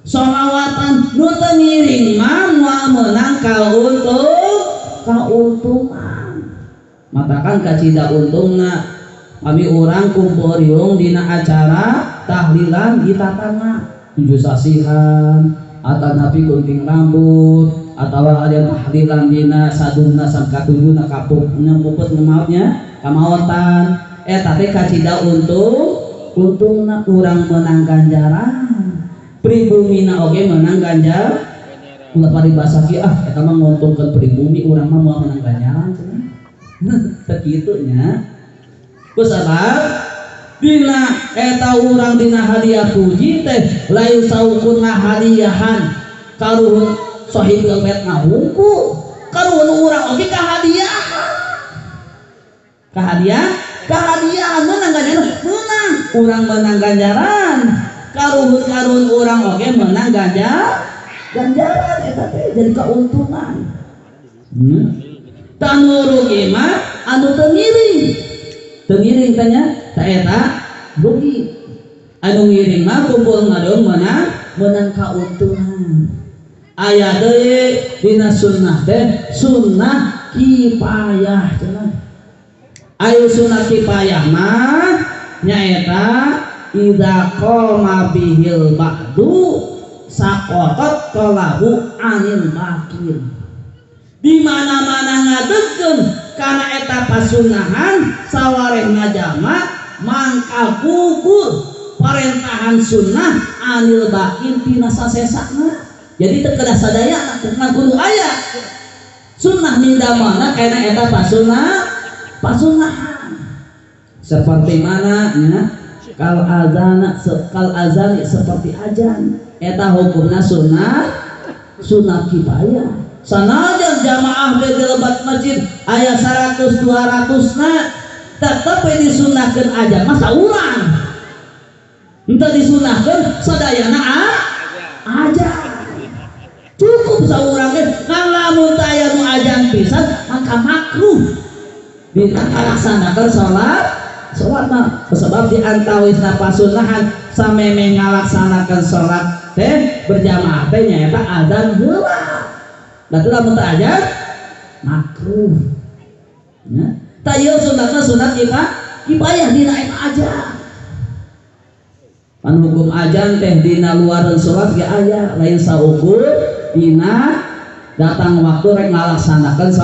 Sholawatan nu teu ngiring mah moal meunang kauntungan. Matakan kacida untungna kami urang kumpul riung dina acara tahlilan ditatana tujuh sasihan atau napi gunting rambut atau ada tahlilan dina sadumna sangkatujuna kapukna puput ngemautnya kamaotan eta teh kacida untungna urang menang ganjaran pribumina oge menang ganjar ulah paribasa kieu ah eta mah nguntungkeun pribumi urang mah moal menang ganjaran cenah teu kitu nya. Kusabab dina eta urang dina hadiah puji teh lain saukur ngahadiahan karuhun sahibul bait ngahungku karuhun urang oge kahadiahan kahadiahan menang ganjaran menang urang menang ganjaran karuhun urang oge menang ganjaran eta teh jadi keuntungan. Tanu rugi mah anu teu ngiring tanya ta eta rugi anu ngiring mah kumpul ngadon menang kauntungan. Aya deui dina sunnah teh sunnah kifayah cenah. Ayo sunnah kifayah mah nyaeta idza qama bihil ba'du saqatat qalahu anil baqin. Di mana-mana ngadegkeun kana eta pasunahan sawareh ngajama mangka gugur parentahan sunnah anil baqin tina sasesana. Jadi teu kedah sadaya ngan kudu aya sunnah mindamana kana eta pasunahan. Seperti mana nya kal azana kal azani seperti ajan eta hukumna sunnah kifayah. Sanajan jamaah di lebat masjid aya 100 200 na tetep disunahkeun aja masa urang henteu disunahkeun sadayana aja cukup saurang ge ngan lamun teu aya nu ajan pisan maka makruh dina ngalaksanakeun salat mah sebab di antawisna pasunahan sameme ngalaksanakeun salat teh berjamaah teh nyaeta azan heula. Berarti lamun teu ajan makruh. Ya. Tah ieu sunatna sunat kifayah dina eta ajan. Pan hukum ajan teh dina luareun salat ge aya lain saukur dina datang waktu rek ngalaksanakeun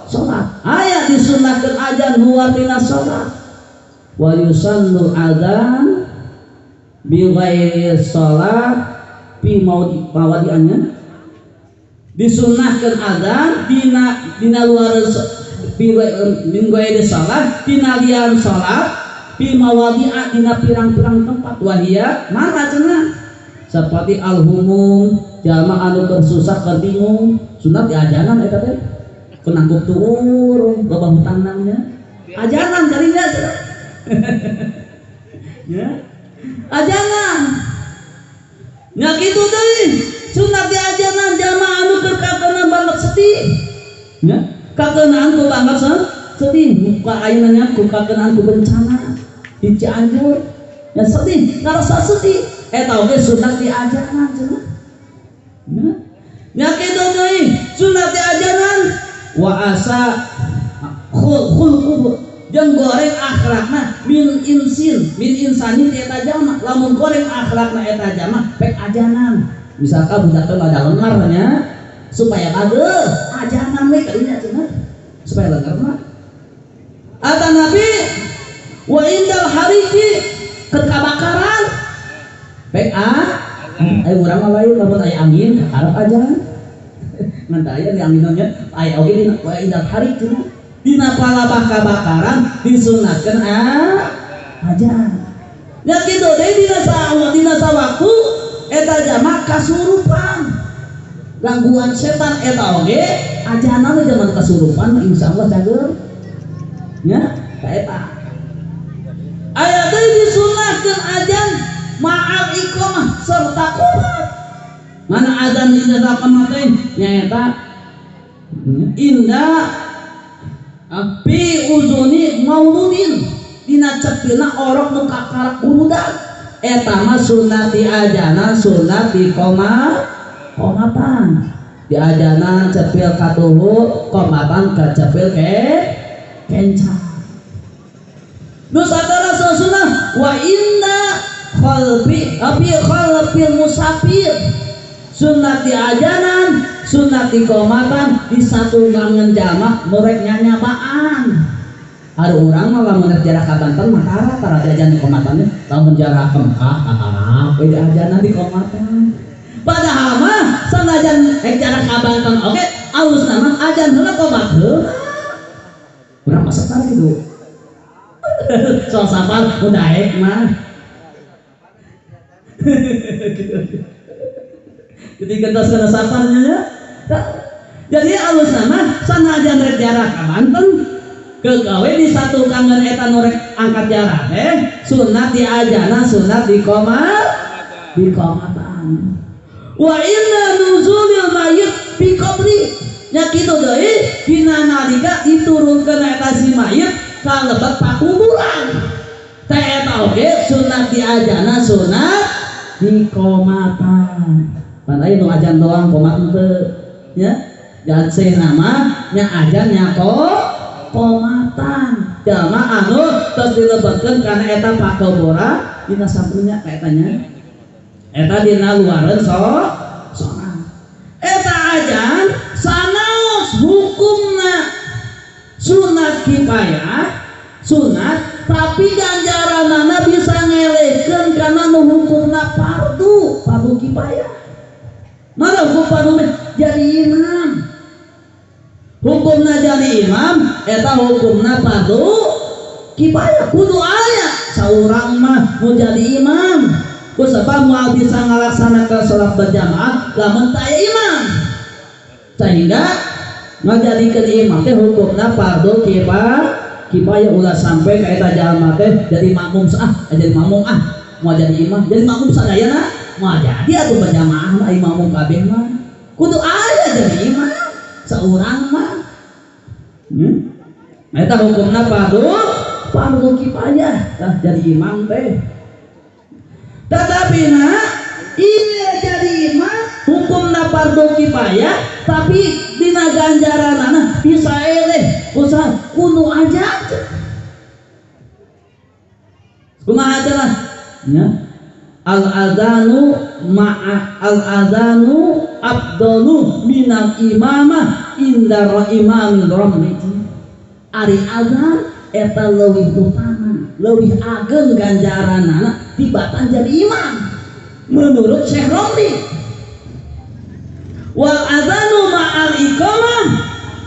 salat. Aya disunahkeun ajan luar dina salat. Wa yusannul adzan bi ghairi salat fi mawadi'annya. Disunahkeun adzan dina luar min ghairi salat dina lian salat fi mawadi'a dina pirang-pirang tempat wahia mana cenah seperti al-humum jalma anu keur susah keur bingung sunat diajanan eta teh kenangkup tuur loba hutangna nya ajanan jadinya cenah ya ajanan nya kitu deui sunat diajanan jalma anu keur kakeunaan banget sedih nya kakeunaan ku banget sedih muka ayeuna nya ku kakeunaan ku bencana di Cianjur nya sedih ngarasa sedih eta oge sunat diajanan cenah nya nya kitu deui sunat diajanan wa asa khulquhu jeung goreng akhlakna min insin min insanin eta jalma lamun goreng akhlakna eta jalma pek ajanan misalkan budak teh ada lengar nya supaya bagus ajanan we kadinya cenah supaya lengar mah ata nabi wa indal hariki keur kabakaran pek ah urang mah lain lamun aya angin kakarep ajanan ngan teu aya di anginna nya aya oge dina wa indal hariki dina palabah kabakaran disunahkeun ajan nya kitu deui dina sawaktu eta jama kasurupan gangguan setan eta oge ajanan zaman kasurupan insyaallah cager nya ka eta aya deui disunahkeun ajan ma'al iqamah serta qomat mana azan dina qomat teh nyaeta inda fi uzuni mauludin dina cepilna orok nu kakarak burudak Eta mah sunat diajanan sunat di komatan. Diajanan cepil katuhu, komatan ka cepil ke kenca. Nu satana sunah wa inna khalbi abi khalfil musafir. Sunat diajanan, sunat di komatan di satu kangen jamak murek nyanyapaan. Ada orang mah lamun jarak ka Banten mah tara tara diajanan di komatan lamun jarak ka Mekah ah we diajanan di komatan. Padahal mah sanajan jarak ka Banten oke alusna mah ajan heula komat heula. Urang mah sabar kitu. Soal safar mun daek mah. Jadi gentos kana safarnya nya. Jadi alusna mah sanajan rek jarak ka Banten kegawe di satu kangen eta nu rek angkat jarak teh sunat diajana sunat di komatan. Wa inna nuzulil mayyit bi qabri nya kitu deui dina nalika diturunkeun eta si mayit ka lebet pakuburan teh eta oge sunat diajana sunat di komatan. Pan aya nu ajan doang komat henteu nya dan sehna mah nya ajan nya komatan jalma anu tos dilebetkeun kana eta pakuburan dina sampeunya ka eta nya eta dina luareun soang eta ajan sanaos hukumna sunat kifayah sunat tapi ganjaranana bisa ngelehkeun kana nu hukumna fardu fardu kifayah. Mana hukum fardu jadi imam, hukumna jadi imam eta hukumna fardu kifayah kudu aya saurang mah nu jadi imam kusabab moal bisa ngalaksanakeun salat berjamaah lamun teu aya imam sehingga ngajadikeun imam teh hukumna fardu kifayah ulah sampai ka eta jalma teh jadi makmum sah jadi makmum ah moal jadi imam jadi makmum sadayana moal jadi atuh berjamaah mah makmum kabeh mah kudu aya jadi imam saurang mah. Eta hukumna fardu kifayah tah jadi imam teh. Tetapi na iya jadi imam hukumna fardu kifayah tapi dina ganjaranana bisa eleh usaha kudu aja kumaha cenah nya al adzanu ma'a al adzanu afdalu minal imamah inda imamil ramli. Ari azan eta leuwih utama leuwih ageng ganjaranana tibatan jadi imam menurut Syekh Romli. Wal adzanu ma'al iqamah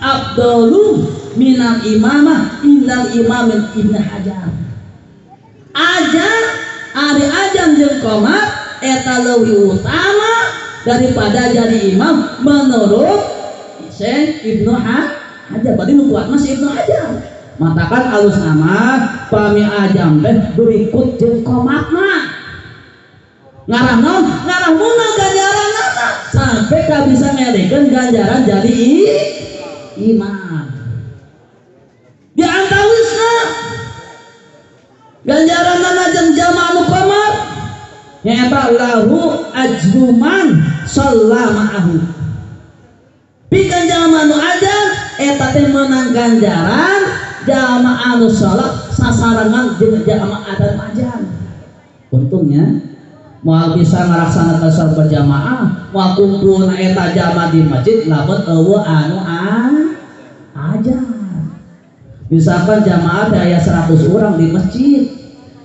afdalu minal imamah indal imamil Ibnu Hajar. Ajan ari ajan jeung qomat eta leuwih utama daripada jadi imam menurut Syekh Ibnu Hajar. Berarti nu kuat mah si Ibnu Hajar. Matakan alus nama pami ajam teh berikut jeung qomatna. Ngarah naon? Ngarah muna ganjaranana sampai ka bisa ngelehkeun ganjaran jadi imam. Di antawisna ganjaranana jeung jamaah nu qomat nyaeta lahu ajruman shalla ma'ahu. Pikeun jalma nu ajan eta teh meunang ganjaran jamaah anu salat sasarengan jeung jamaah anu ajan. Untungnya moal bisa ngalaksanakeun salat berjamaah, moal kumpulna eta jamaah di masjid lamun eueuh anu ajan. Misalkan jamaah teh aya 100 orang di masjid,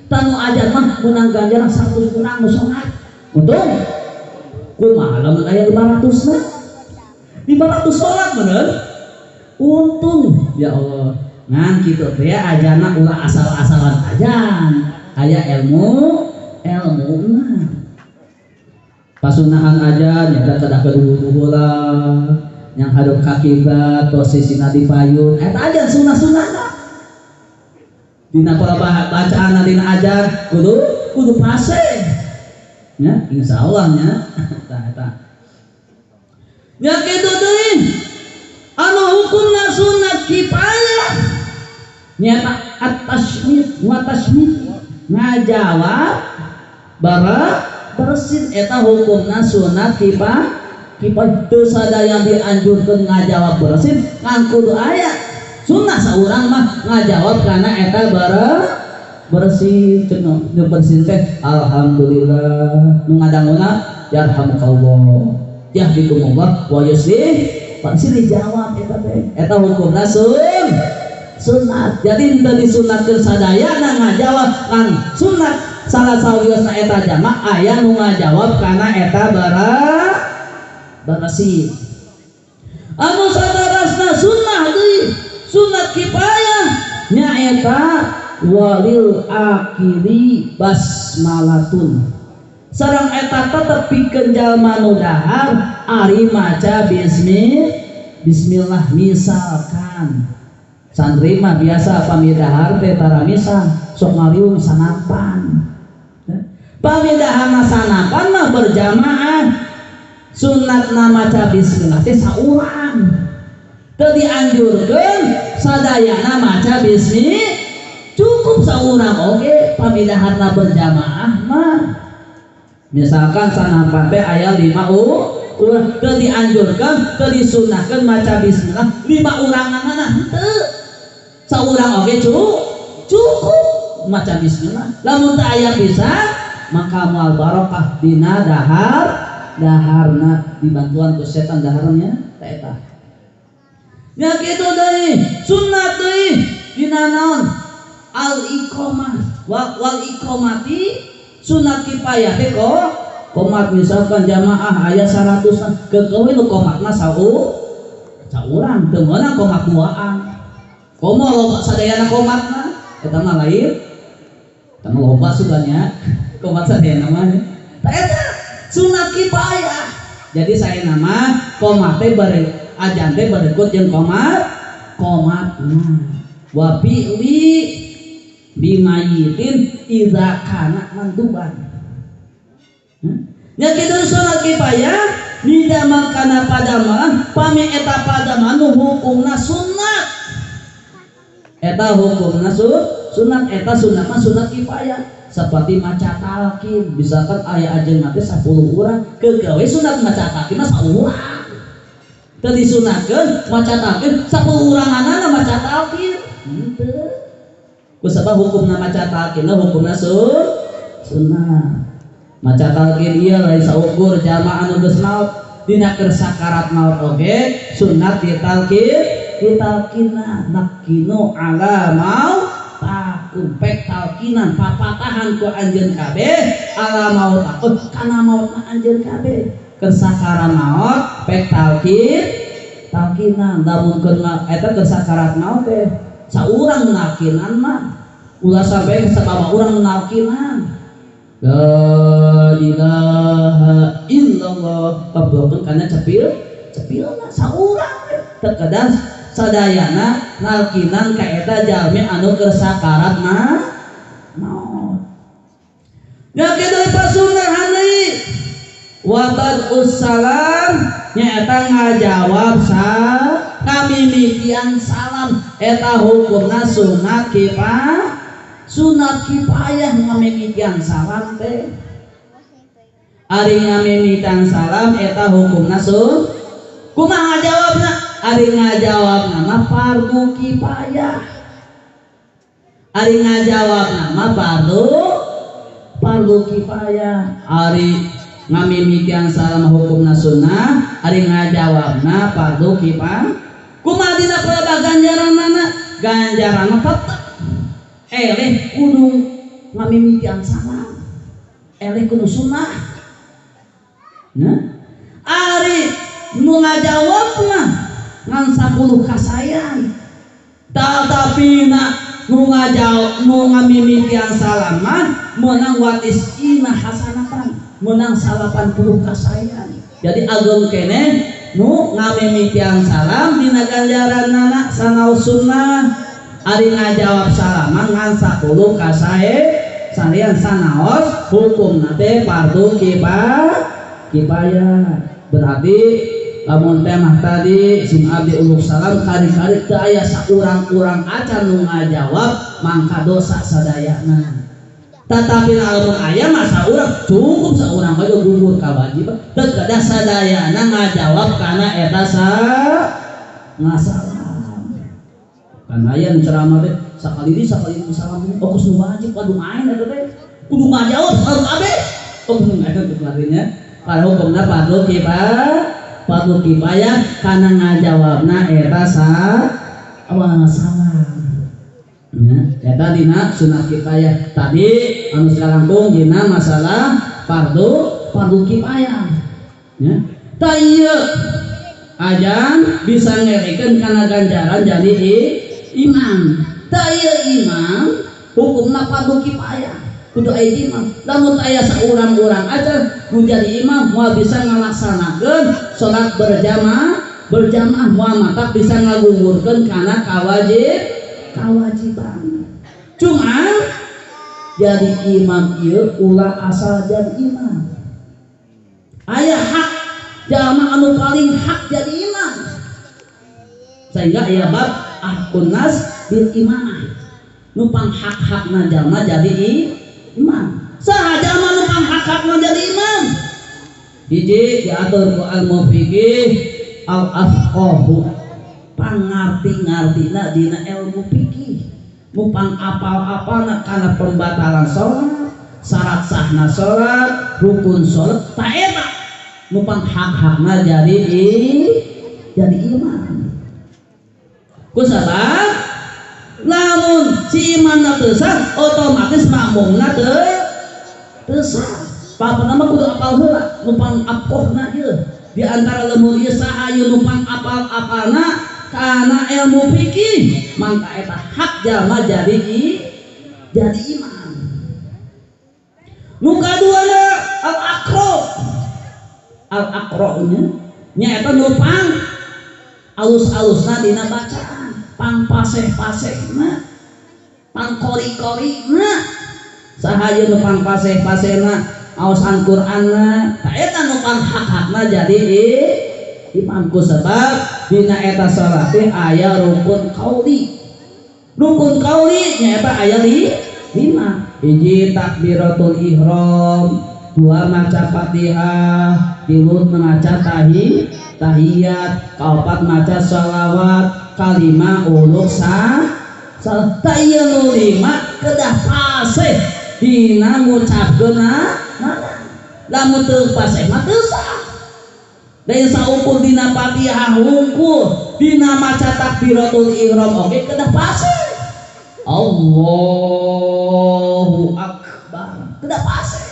tanu ajan mah meunang ganjaran 100 orang nu salat. Untung kumaha lamun aya 500 na? 500 salat bener? Untung ya Allah. Ngan kitu teh ajana ulah asal-asalan ajan. Aya ilmu ilmuna. Pasunahan ajan nyata kedah keduhu heula. Yang hadap ka kiblat posisina di payun eta ajan sunah-sunahna. Dina pola bacaanna dina ajan kudu paseh. Nya insyaallah nya eta eta. Nya kitu deui anu hukumna sunat kifayah nyata at-tasmit wa tasmit ngajawab bara bersin eta hukumna sunat kifayah teu sadaya dianjurkeun ngajawab bersin ngan kudu aya sunnah saurang mah ngajawab kana eta bara bersin cenah nu bersin teh alhamdulillah nu ngadanguna yarhamukallah yahdikumullah wa yuslih pasti dijawab eta teh eta hukumna sunat. Jadi teu disunatkeun sadayana ngajawab kan sunat salah sawiosna eta jamak aya nu ngajawab kana eta bara bersin. Anu sadarasna sunnah deui sunat kifayah nyaeta walil akili basmalatun sareng eta tetep pikeun jalma nu dahar ari maca bismillah. Misalkan santri mah biasa pami dahar teh tara misah sok ngaliung sanapan pami daharna sanapan mah berjamaah sunatna maca bismillah teh saurang teu dianjurkeun sadayana maca bismillah cukup saurang oge pami daharna berjamaah mah. Misalkan sanapan teh aya 5 urang teu dianjurkeun teu disunahkeun maca bismillah 5 uranganna henteu saurang oge cukup maca bismillah. Lamun teu aya pisan maka moal barokah dina dahar daharna dibantuan ku setan daharnya ta eta. Nya kitu deui sunat deui dina naon al iqamah wal iqamati sunat kifayah teh komat. Misalkan jamaah aya 100 keukeuh nu komatna saurang teu meunang komat duaan komo loba sadayana komatna eta mah lain eta mah loba suganya komat sadayana mah ta eta sunat kifayah. Jadi saya nama komat teh bari ajan teh berikut jeung komat komatna wa fi'li bimayitin idza kana manduban. Nya kitu sunat kifayah midamel kana padamelan pami eta padamelan nu hukumna sunat eta hukumna sunat eta sunat mah sunat kifayah seperti maca talqin. Misalkan aya ajeun mah teh 10 urang kegawe sunat maca talqin mah saurang teu disunatkeun maca talqin 10 uranganana maca talqin henteu kusabab hukumna maca talqin hukumna sunnah. Maca talqin ieu lain saukur jamaah anu geus maot dina keur sakarat maot oge sunat ditalqin ditalqinna nakinu ala maut takum pek talqinan papatahan ku anjeun kabeh ala maut takut kana mautna anjeun kabeh keur sakarat maot pek talqin talqinan lamun keur eta keur sakarat maot teh saurang nalkinan mah ulah sampai sabab urang nalkinan la ilaha illallah kablokeun kana cepil cepilna saurang terkadang sadayana nalkinan ka eta jalmi anu keur sakarat mah maot. Nya kitu pasunah deui wa bad'us salam nyaeta ngajawab kamimitian salam eta hukumna sunat kifayah. Sunat kifayah ngamimitian salam teh ari ngamimitian salam eta hukumna sun kumaha ngajawabna ari ngajawabna mah fardu kifayah ari ngajawabna mah fardu kifayah ari ngamimitian salam hukumna sunnah ari ngajawabna fardu kifayah. Kumaha dina pelebah ganjaranana ganjaranna tetep eleh kudu ngamimitian salam eleh kudu sunnah. Nah ari nu ngajawabna ngan 10 kasayan tatapi na nu ngajawab nu ngamimitian salam mah meunang watisina hasanatan meunang 80 kasayan. Jadi ageng keneh nu ngamimitian salam dina ganjaranana sanaos sunnah ari ngajawab salaman ngan 10 kasae sarian sanaos hukumna teh fardu kifayah. Berarti lamun teh mah tadi sing abdi uluk salam kari-kari teu aya saurang-urang acan nu ngajawab mangka dosa sadayana. Tetapi lamun aya mah saurang cukup saurang bae gugur kawajiban. Teu kedah sadayana ngajawab kana eta ngasalam. Kan aya nu ceramah teh sakali deui salam oh geus nu wajib waduh main eta teh. Kudu ngajawab harus kabeh. Oh eta teh artinya para hukumna fardu kifayah. Fardu kifayah kana ngajawabna eta salam. Ya, eta dina sunat kifayah. Tadi anu sakalangkung dina masalah fardu kifayah. Ya. Tah ieu ajan bisa ngerekeun kana ganjaran jadi imam. Tah ieu imam hukumna fardu kifayah. Kudu aya imam. Lamun aya saurang-urang aja nu jadi imam moal bisa ngalaksanakeun salat berjamaah moal matak bisa ngagugurkeun kana kewajiban. Cuma jadi imam ieu ulah asal jadi imam. Aya hak jalma anu paling hak jadi imam. Sehingga aya bab ahkun nas bil imamah. Nu pang hak-hakna jalma jadi imam. Saha jalma nu pang hak-hakna jadi imam? Hiji diatur ku al-mufiqih al-afqahu. Pangarti-ngartina dina ilmu fikih, nu pang apal-apalna kana pembatalan salat, syarat sahna salat, rukun salat, ta eta nu pang hak-hakna jadi imam. Ku sabab lamun si imamna teu sah, otomatis makmumna teu sah. Papana mah kudu apal heula nu pang afqahna ieu. Di antara lemur ieu saha ieu nu pang apal-apalna kana ilmu fikih, mangka eta hak jalma jadi imam. Nu kaduana al-aqra. Al-aqra nya nyaeta nu pang alus-alusna dina bacaan, pang paseh-pasehna, pang kori-korina. Saha ieu nu pang paseh-pasehna aosan Qur'anna, ta eta nu pang hak-hakna jadi imam. Ku sebab dina eta salat teh aya rukun qauli. Rukun qauli nyaeta aya lima. Hiji takbiratul ihram, dua maca Fatihah, tilu maca tahiyat, kaopat maca shalawat, kalima uluk salam. Ta ieu nu lima kedah paseh dina ngucapkeunna. Lamun teu paseh mah teu sah. Lain saukur dina Fatihah hungkul, dina maca takbiratul ihram oge kedah paseh. Allahu akbar. Kedah paseh.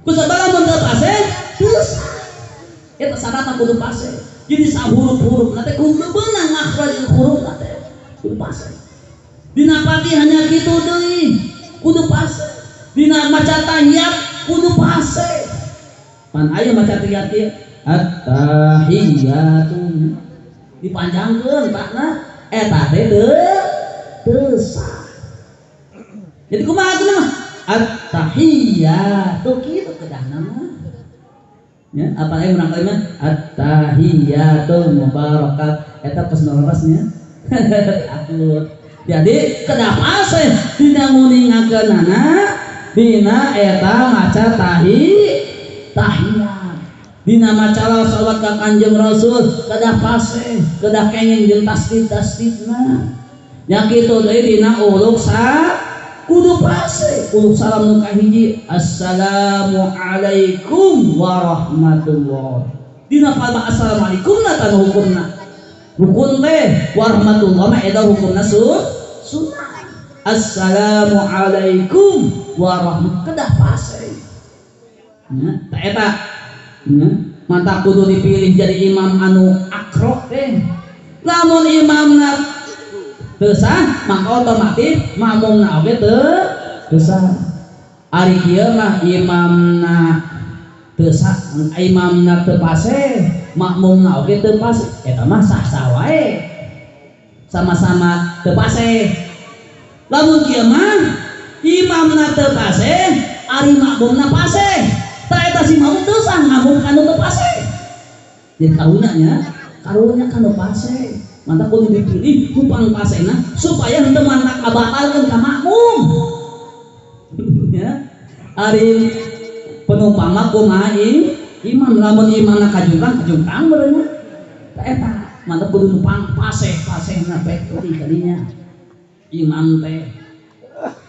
Ku sabab lamun teu paseh teu sah. Eta syaratna kudu paseh. Jadi sahuruf-huruf teh kudu beunang makhrajul huruf teh kudu paseh. Dina Fatihah nya kitu deui kudu paseh. Dina maca tahiyat kudu paseh. Pan aya maca tahiyat ieu at-tahiyatu dipanjangkeun takna eta teh teu sah. Jadi kumaha atuh mah at-tahiyatu kitu kedahna mah. Ya, apalagi urang kali mah at-tahiyatul mubarakat eta geus leresnya. Akut. Jadi kedah paseh dina nguningakeunana dina eta maca tahiyat. Dina maca sholawat ka Kanjeng Rasul kedah paseh, kedah kenging jeung tasdid-tasdidna. Nya kitu deui dina uluk sa kudu paseh. Uluk salam nu kahiji assalamualaikum warahmatullah. Dina palma assalamualaikum na tanu hukumna. Rukun teh warahmatullah mah eta hukumna sunnah. Assalamualaikum warahmatullahi kedah paseh. Nya ta eta nya mantap kudu dipilih jadi imam anu akro teh. Lamun imamna teu sah maka otomatis makmumna oge teu sah. Ari kieu mah imamna teu sah, imamna teu paseh, makmumna oge teu paseh, eta mah sah-sah wae. Sama-sama teu paseh. Lamun kieu mah imamna teu paseh, ari makmumna paseh. Ta eta si makmum teu sah ngamum kanu teu paseh. Jadi karunya nya, karunya kanu paseh. Mantap kudu dipilih ku pangpasehna supaya henteu mantak kabatalkeun ka makmum. Ari penumpang mah kumaha imam lamun imamna kajungkang kajungkang beureunya. Tah eta mantep kudu numpang paseh-pasehna teh teuing kadinya. Imam teh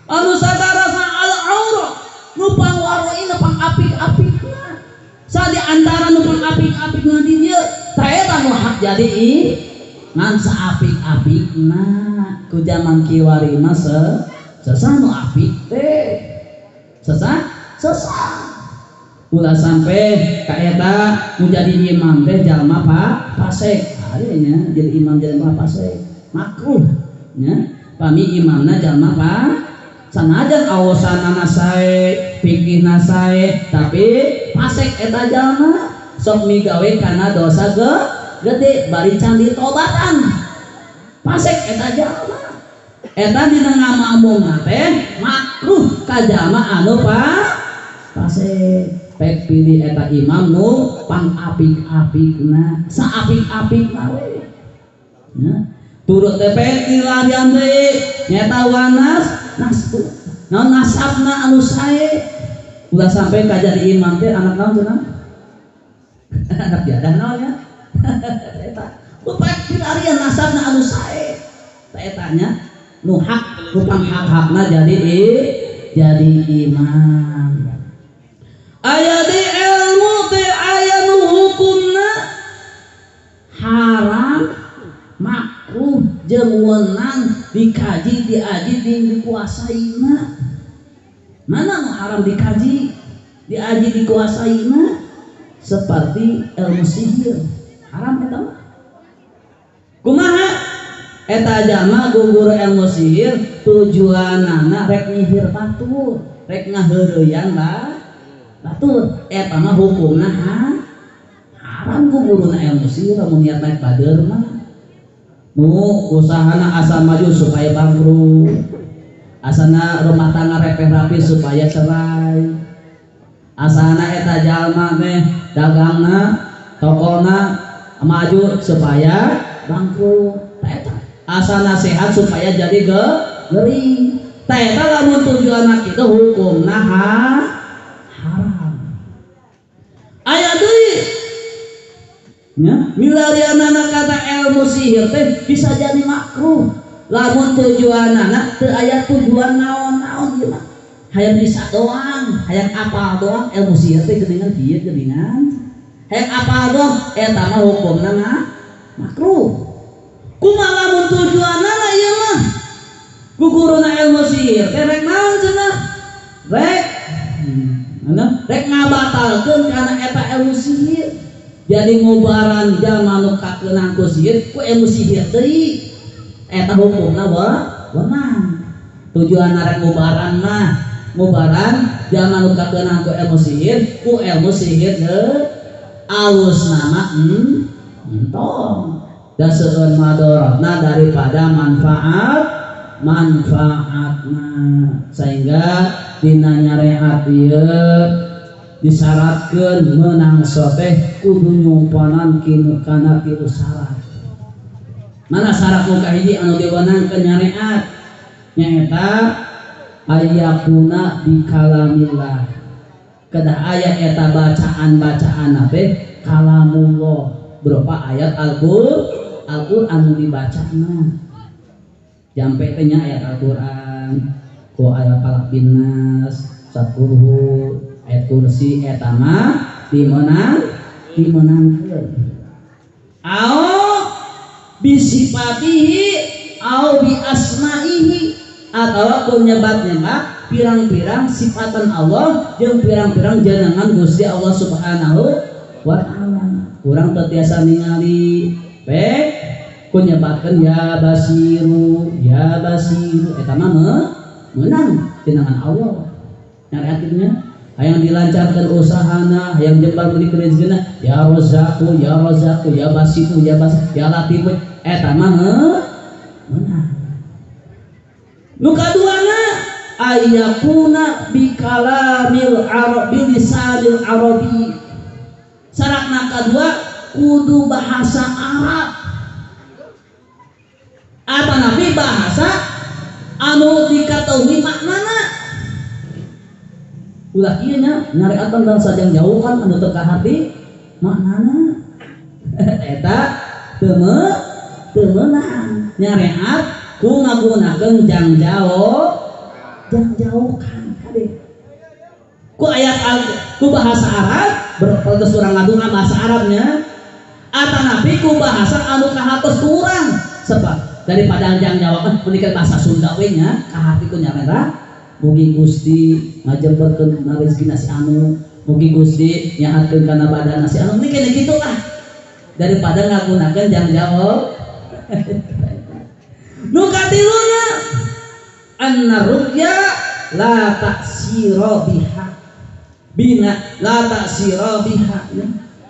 anu sadarasna al-aurah nu pangwaroina pang apik-apikna. Sa di antara nu pang apik-apikna di dieu tah eta nu hak jadi ngan saapik-apikna ku zaman kiwari mah sesah nu apik teh sesah sesah ulah sampai ka eta nu jadi imam teh jalma fasik ari nya jadi imam jalma fasik makruh nya pami imamna jalma sanajan awasanana sae pikihna sae tapi fasik eta jalma sok migawe kana dosa gede bari can ditobatan fasik eta jalma eta dina ngamakmumna teh makruh ka jalma anu fasik. Pek pilih eta imam nu pangapik-apikna saapik-apikna we nya turut teh pek dilarian deui nyaeta wanas nasbu naon nasabna anu sae ulah sampai ka jadi imam teh anak naon cenah anak jadah naon nya eta pek dilarian nasabna anu sae tah eta nya nu hak nu panghak-hakna jadi imam. Aya di ilmu teh aya nu hukumna haram makruh jeung weunang dikaji diaji dikuasaina. Mana nu haram dikaji diaji dikuasaina seperti ilmu sihir haram eta mah. Kumaha eta jalma gugur ilmu sihir tujuanana rek nyihir batur rek ngaheureyan lah batur eta mah hukumna haram ku guruna ilmu sihir lamun niat naik bader mah nu usahana asa maju supaya bangkrut asana rumah tangga repeh rapi supaya cerai asana eta jalma teh dagangna tokona maju supaya bangkrut eta asana sehat supaya jadi gering tah eta lamun tujuanna kitu hukumna haram. Aya deui nya milarianana kata ilmu sihir teh bisa jadi makruh lamun tujuanana teu aya tujuan naon-naon ieu mah hayang bisa doang hayang apal doang ilmu sihir teh geuningan kieu geuningan hayang apal doang eta mah hukumna makruh. Kumaha lamun tujuanana ieu mah ku guruna ilmu sihir teh rek naon cenah rek rek ngabatalkeun kana eta ilmu sihir jadi ngubaran jalma nu kakeunang ku sihir ku ilmu sihir deui eta hukumna weunang tujuanna rek ngubaran mah ngubaran jalma nu kakeunang ku ilmu sihir ku ilmu sihir deui alus nama entong da seueur madorotna daripada manfaatna sehingga dina nyareat ieu disyaratkeun meunang soteh kudu nyumponan kana tilu syarat. Mana syarat nu kahiji anu diwenangkeun nyareat nyaeta ayakuna bikalamillah kedah aya eta bacaan-bacaanna teh kalamullah berupa ayat Al-Qur'an nu dibacana jampe teh nya ayat Al-Qur'an ku ayat falaq binnas sakurhu ayat kursi eta mah dimenangkeun au bisifatihi au bi asma'ihi atawa ku nyebat-nyebat pirang-pirang sifatan Allah jeung pirang-pirang jenengan Gusti Allah Subhanahu wa taala. Urang teu tiasa ningali bae ku nyebatkeun ya basiru eta mah menang jenengan Allah. Nyari akhirnya hayang dilancarkan usahana, hayang jembar beli rezekina, ya Razzaku, ya Razzaku, ya Basitu, ya Bas, ya Latif, eta mah menang. Nu kaduana ayakuna bikalamil arabi lisanil arabi. Syaratna kadua kudu bahasa Arab. Apa nabi bahasa anu diketahui maknana. Ulah ieu nya nyareatan bangsa jang jauh kan anu teu kaharti maknana. Eta teu meunang nyareat ku ngagunakeun jang jauh kan kade. Ku ayat ku bahasa Arab berprotes urang ngadunga bahasa Arabnya atanapi ku bahasa anu kahartos ku urang sebab daripada jang jauh kan menikah bahasa Sunda we nya kaharti ku nyarera. Mugi Gusti ngajemberkeun na rezekina si anu, mugi Gusti nyahatkeun kana badanna si anu, mungkin kitu lah daripada ngagunakeun jang jawab. Nu katilunya anna ruqya la ta'sira biha, bina la ta'sira biha,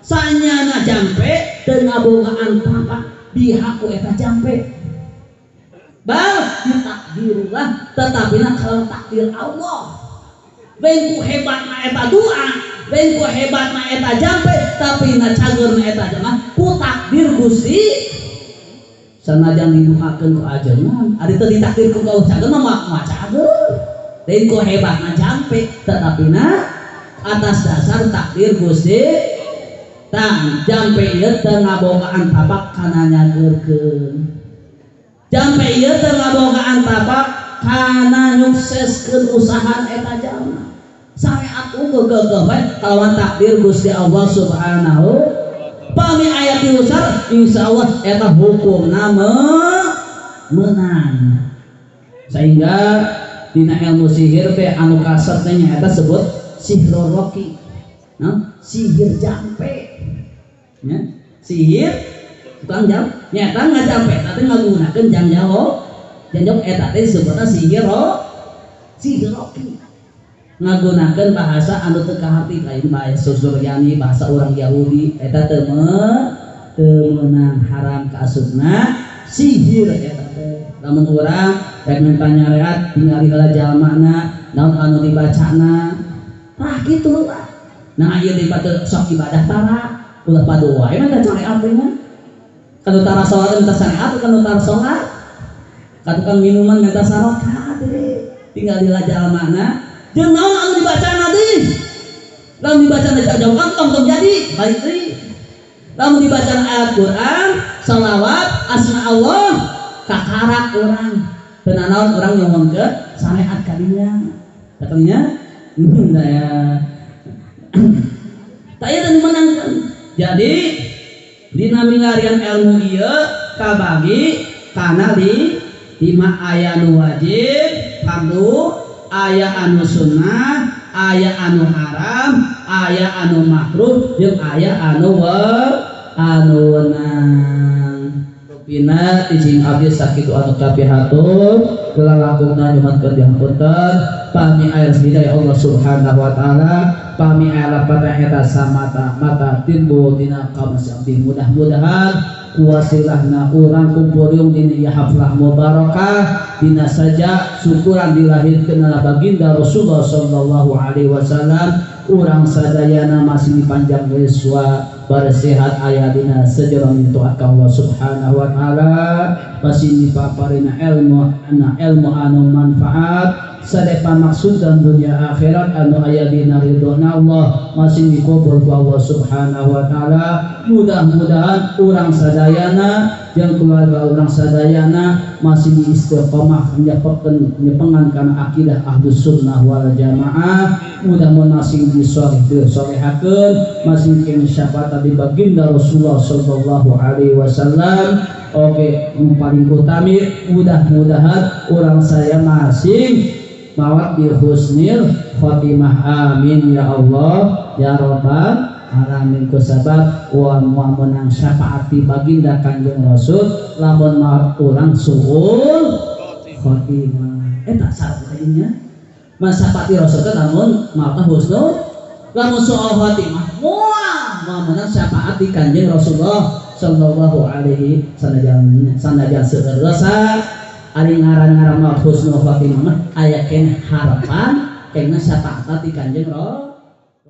sanyana jampe teu ngabogaan tapak biha ku eta jampe. Bal ditakdirullah tetapi na kalau takdir Allah bengku hebat na eta doa bengku hebat na eta jampe tapi na cager na eta jamaah ku takdir Gusti sanajan diduakeun ku ajengan ari teu ditakdir ku kau cager mah mah cager bengku hebat na jampe tetapi na atas dasar takdir Gusti tang jampe ieu teu ngabogaan tapak kana nyageurkeun jampe ieu teu ngabogaan tapak kana nyukseskeun usahaan eta jalma syariat unggul geugeuh bae kalawan takdir Gusti Allah Subhanahu pami aya tilu syarat insyaallah eta hukumna meunang sehingga dina ilmu sihir teh anu kasep teh nyaeta sebut sihir roki nah, sihir jampe nya sihir tukang jam nyata ngajampe tapi ngagunakeun jang jauh eta teh disebutna sihir roki ngagunakeun bahasa anu teu kaharti lain bahasa Suryani bahasa orang Yahudi eta teu meunang haram kaasupna sihir eta teh lamun urang rek minta nyareat tingali heula jalmana naon anu dibacana tah kitu lah nah ieu dibaca sok ibadah tara ulah padu wae mah syariat teh mah kanu tara salat minta syariat kanu tara salat ka tukang minuman minta sarokat tinggal di jalmana jeung naon anu dibacana deui lamun dibacana jauh kan tong jadi balik deui lamun dibacana ayat Quran salawat asma Allah kakarak urang teu nanaon urang nyuhunkeun syariat kadinya katanya ya tah ieu teh meunangkeun jadi dina milarian ilmu ieu kabagi kana di lima aya nu wajib fardu aya anu sunnah aya anu haram aya anu makruh jeung aya anu anu wenang rupina izin abdi sakitu anu kapihatur kelalakungna nyuhunkeun dihapunten pami aya hidayah Allah Subhanahu wa taala pami aya lapatan eta samata mata timbul dina kaum abdi mudah-mudahan kuwasilahna urang kumpul dina ieu haflah mubarakah dina saja syukuran dilahirkeun baginda Rasulullah sallallahu alaihi wasallam urang sadayana masih dipanjang yuswa barsehat aya dina sejarah taat ka Allah Subhanahu wa taala masih dipaparina ilmu ana ilmu anu manfaat sadepa maksud dan dunia akhirat anu aya dina ridhona Allah masih dikubur ku Allah Subhanahu wa taala mudah-mudahan urang sadayana jeung keluarga urang sadayana masih di istiqomah nyepengan kana akidah Ahlus Sunnah wal Jamaah mudah-mudahan masih disolehakeun masih kena syafaat di baginda Rasulullah sallallahu alaihi wasallam. Oke, yang paling utami mudah-mudahan urang saya masih mawat di husnil khotimah amin ya Allah ya Rabbal alamin kusabab wa menang syafaat di baginda Kanjeng Rasul lamun maot urang suul khotimah eta syarat kadinya masyafaati Rasul kan lamun maotna husnul lamun suul khotimah moal menang syafaat di Kanjeng Rasulullah sallallahu alaihi sanajan sanajan seueur dosa ari ngaran-ngaran maot husnul khotimah mah aya keneh harapan kena syafaat di Kanjeng Rasul.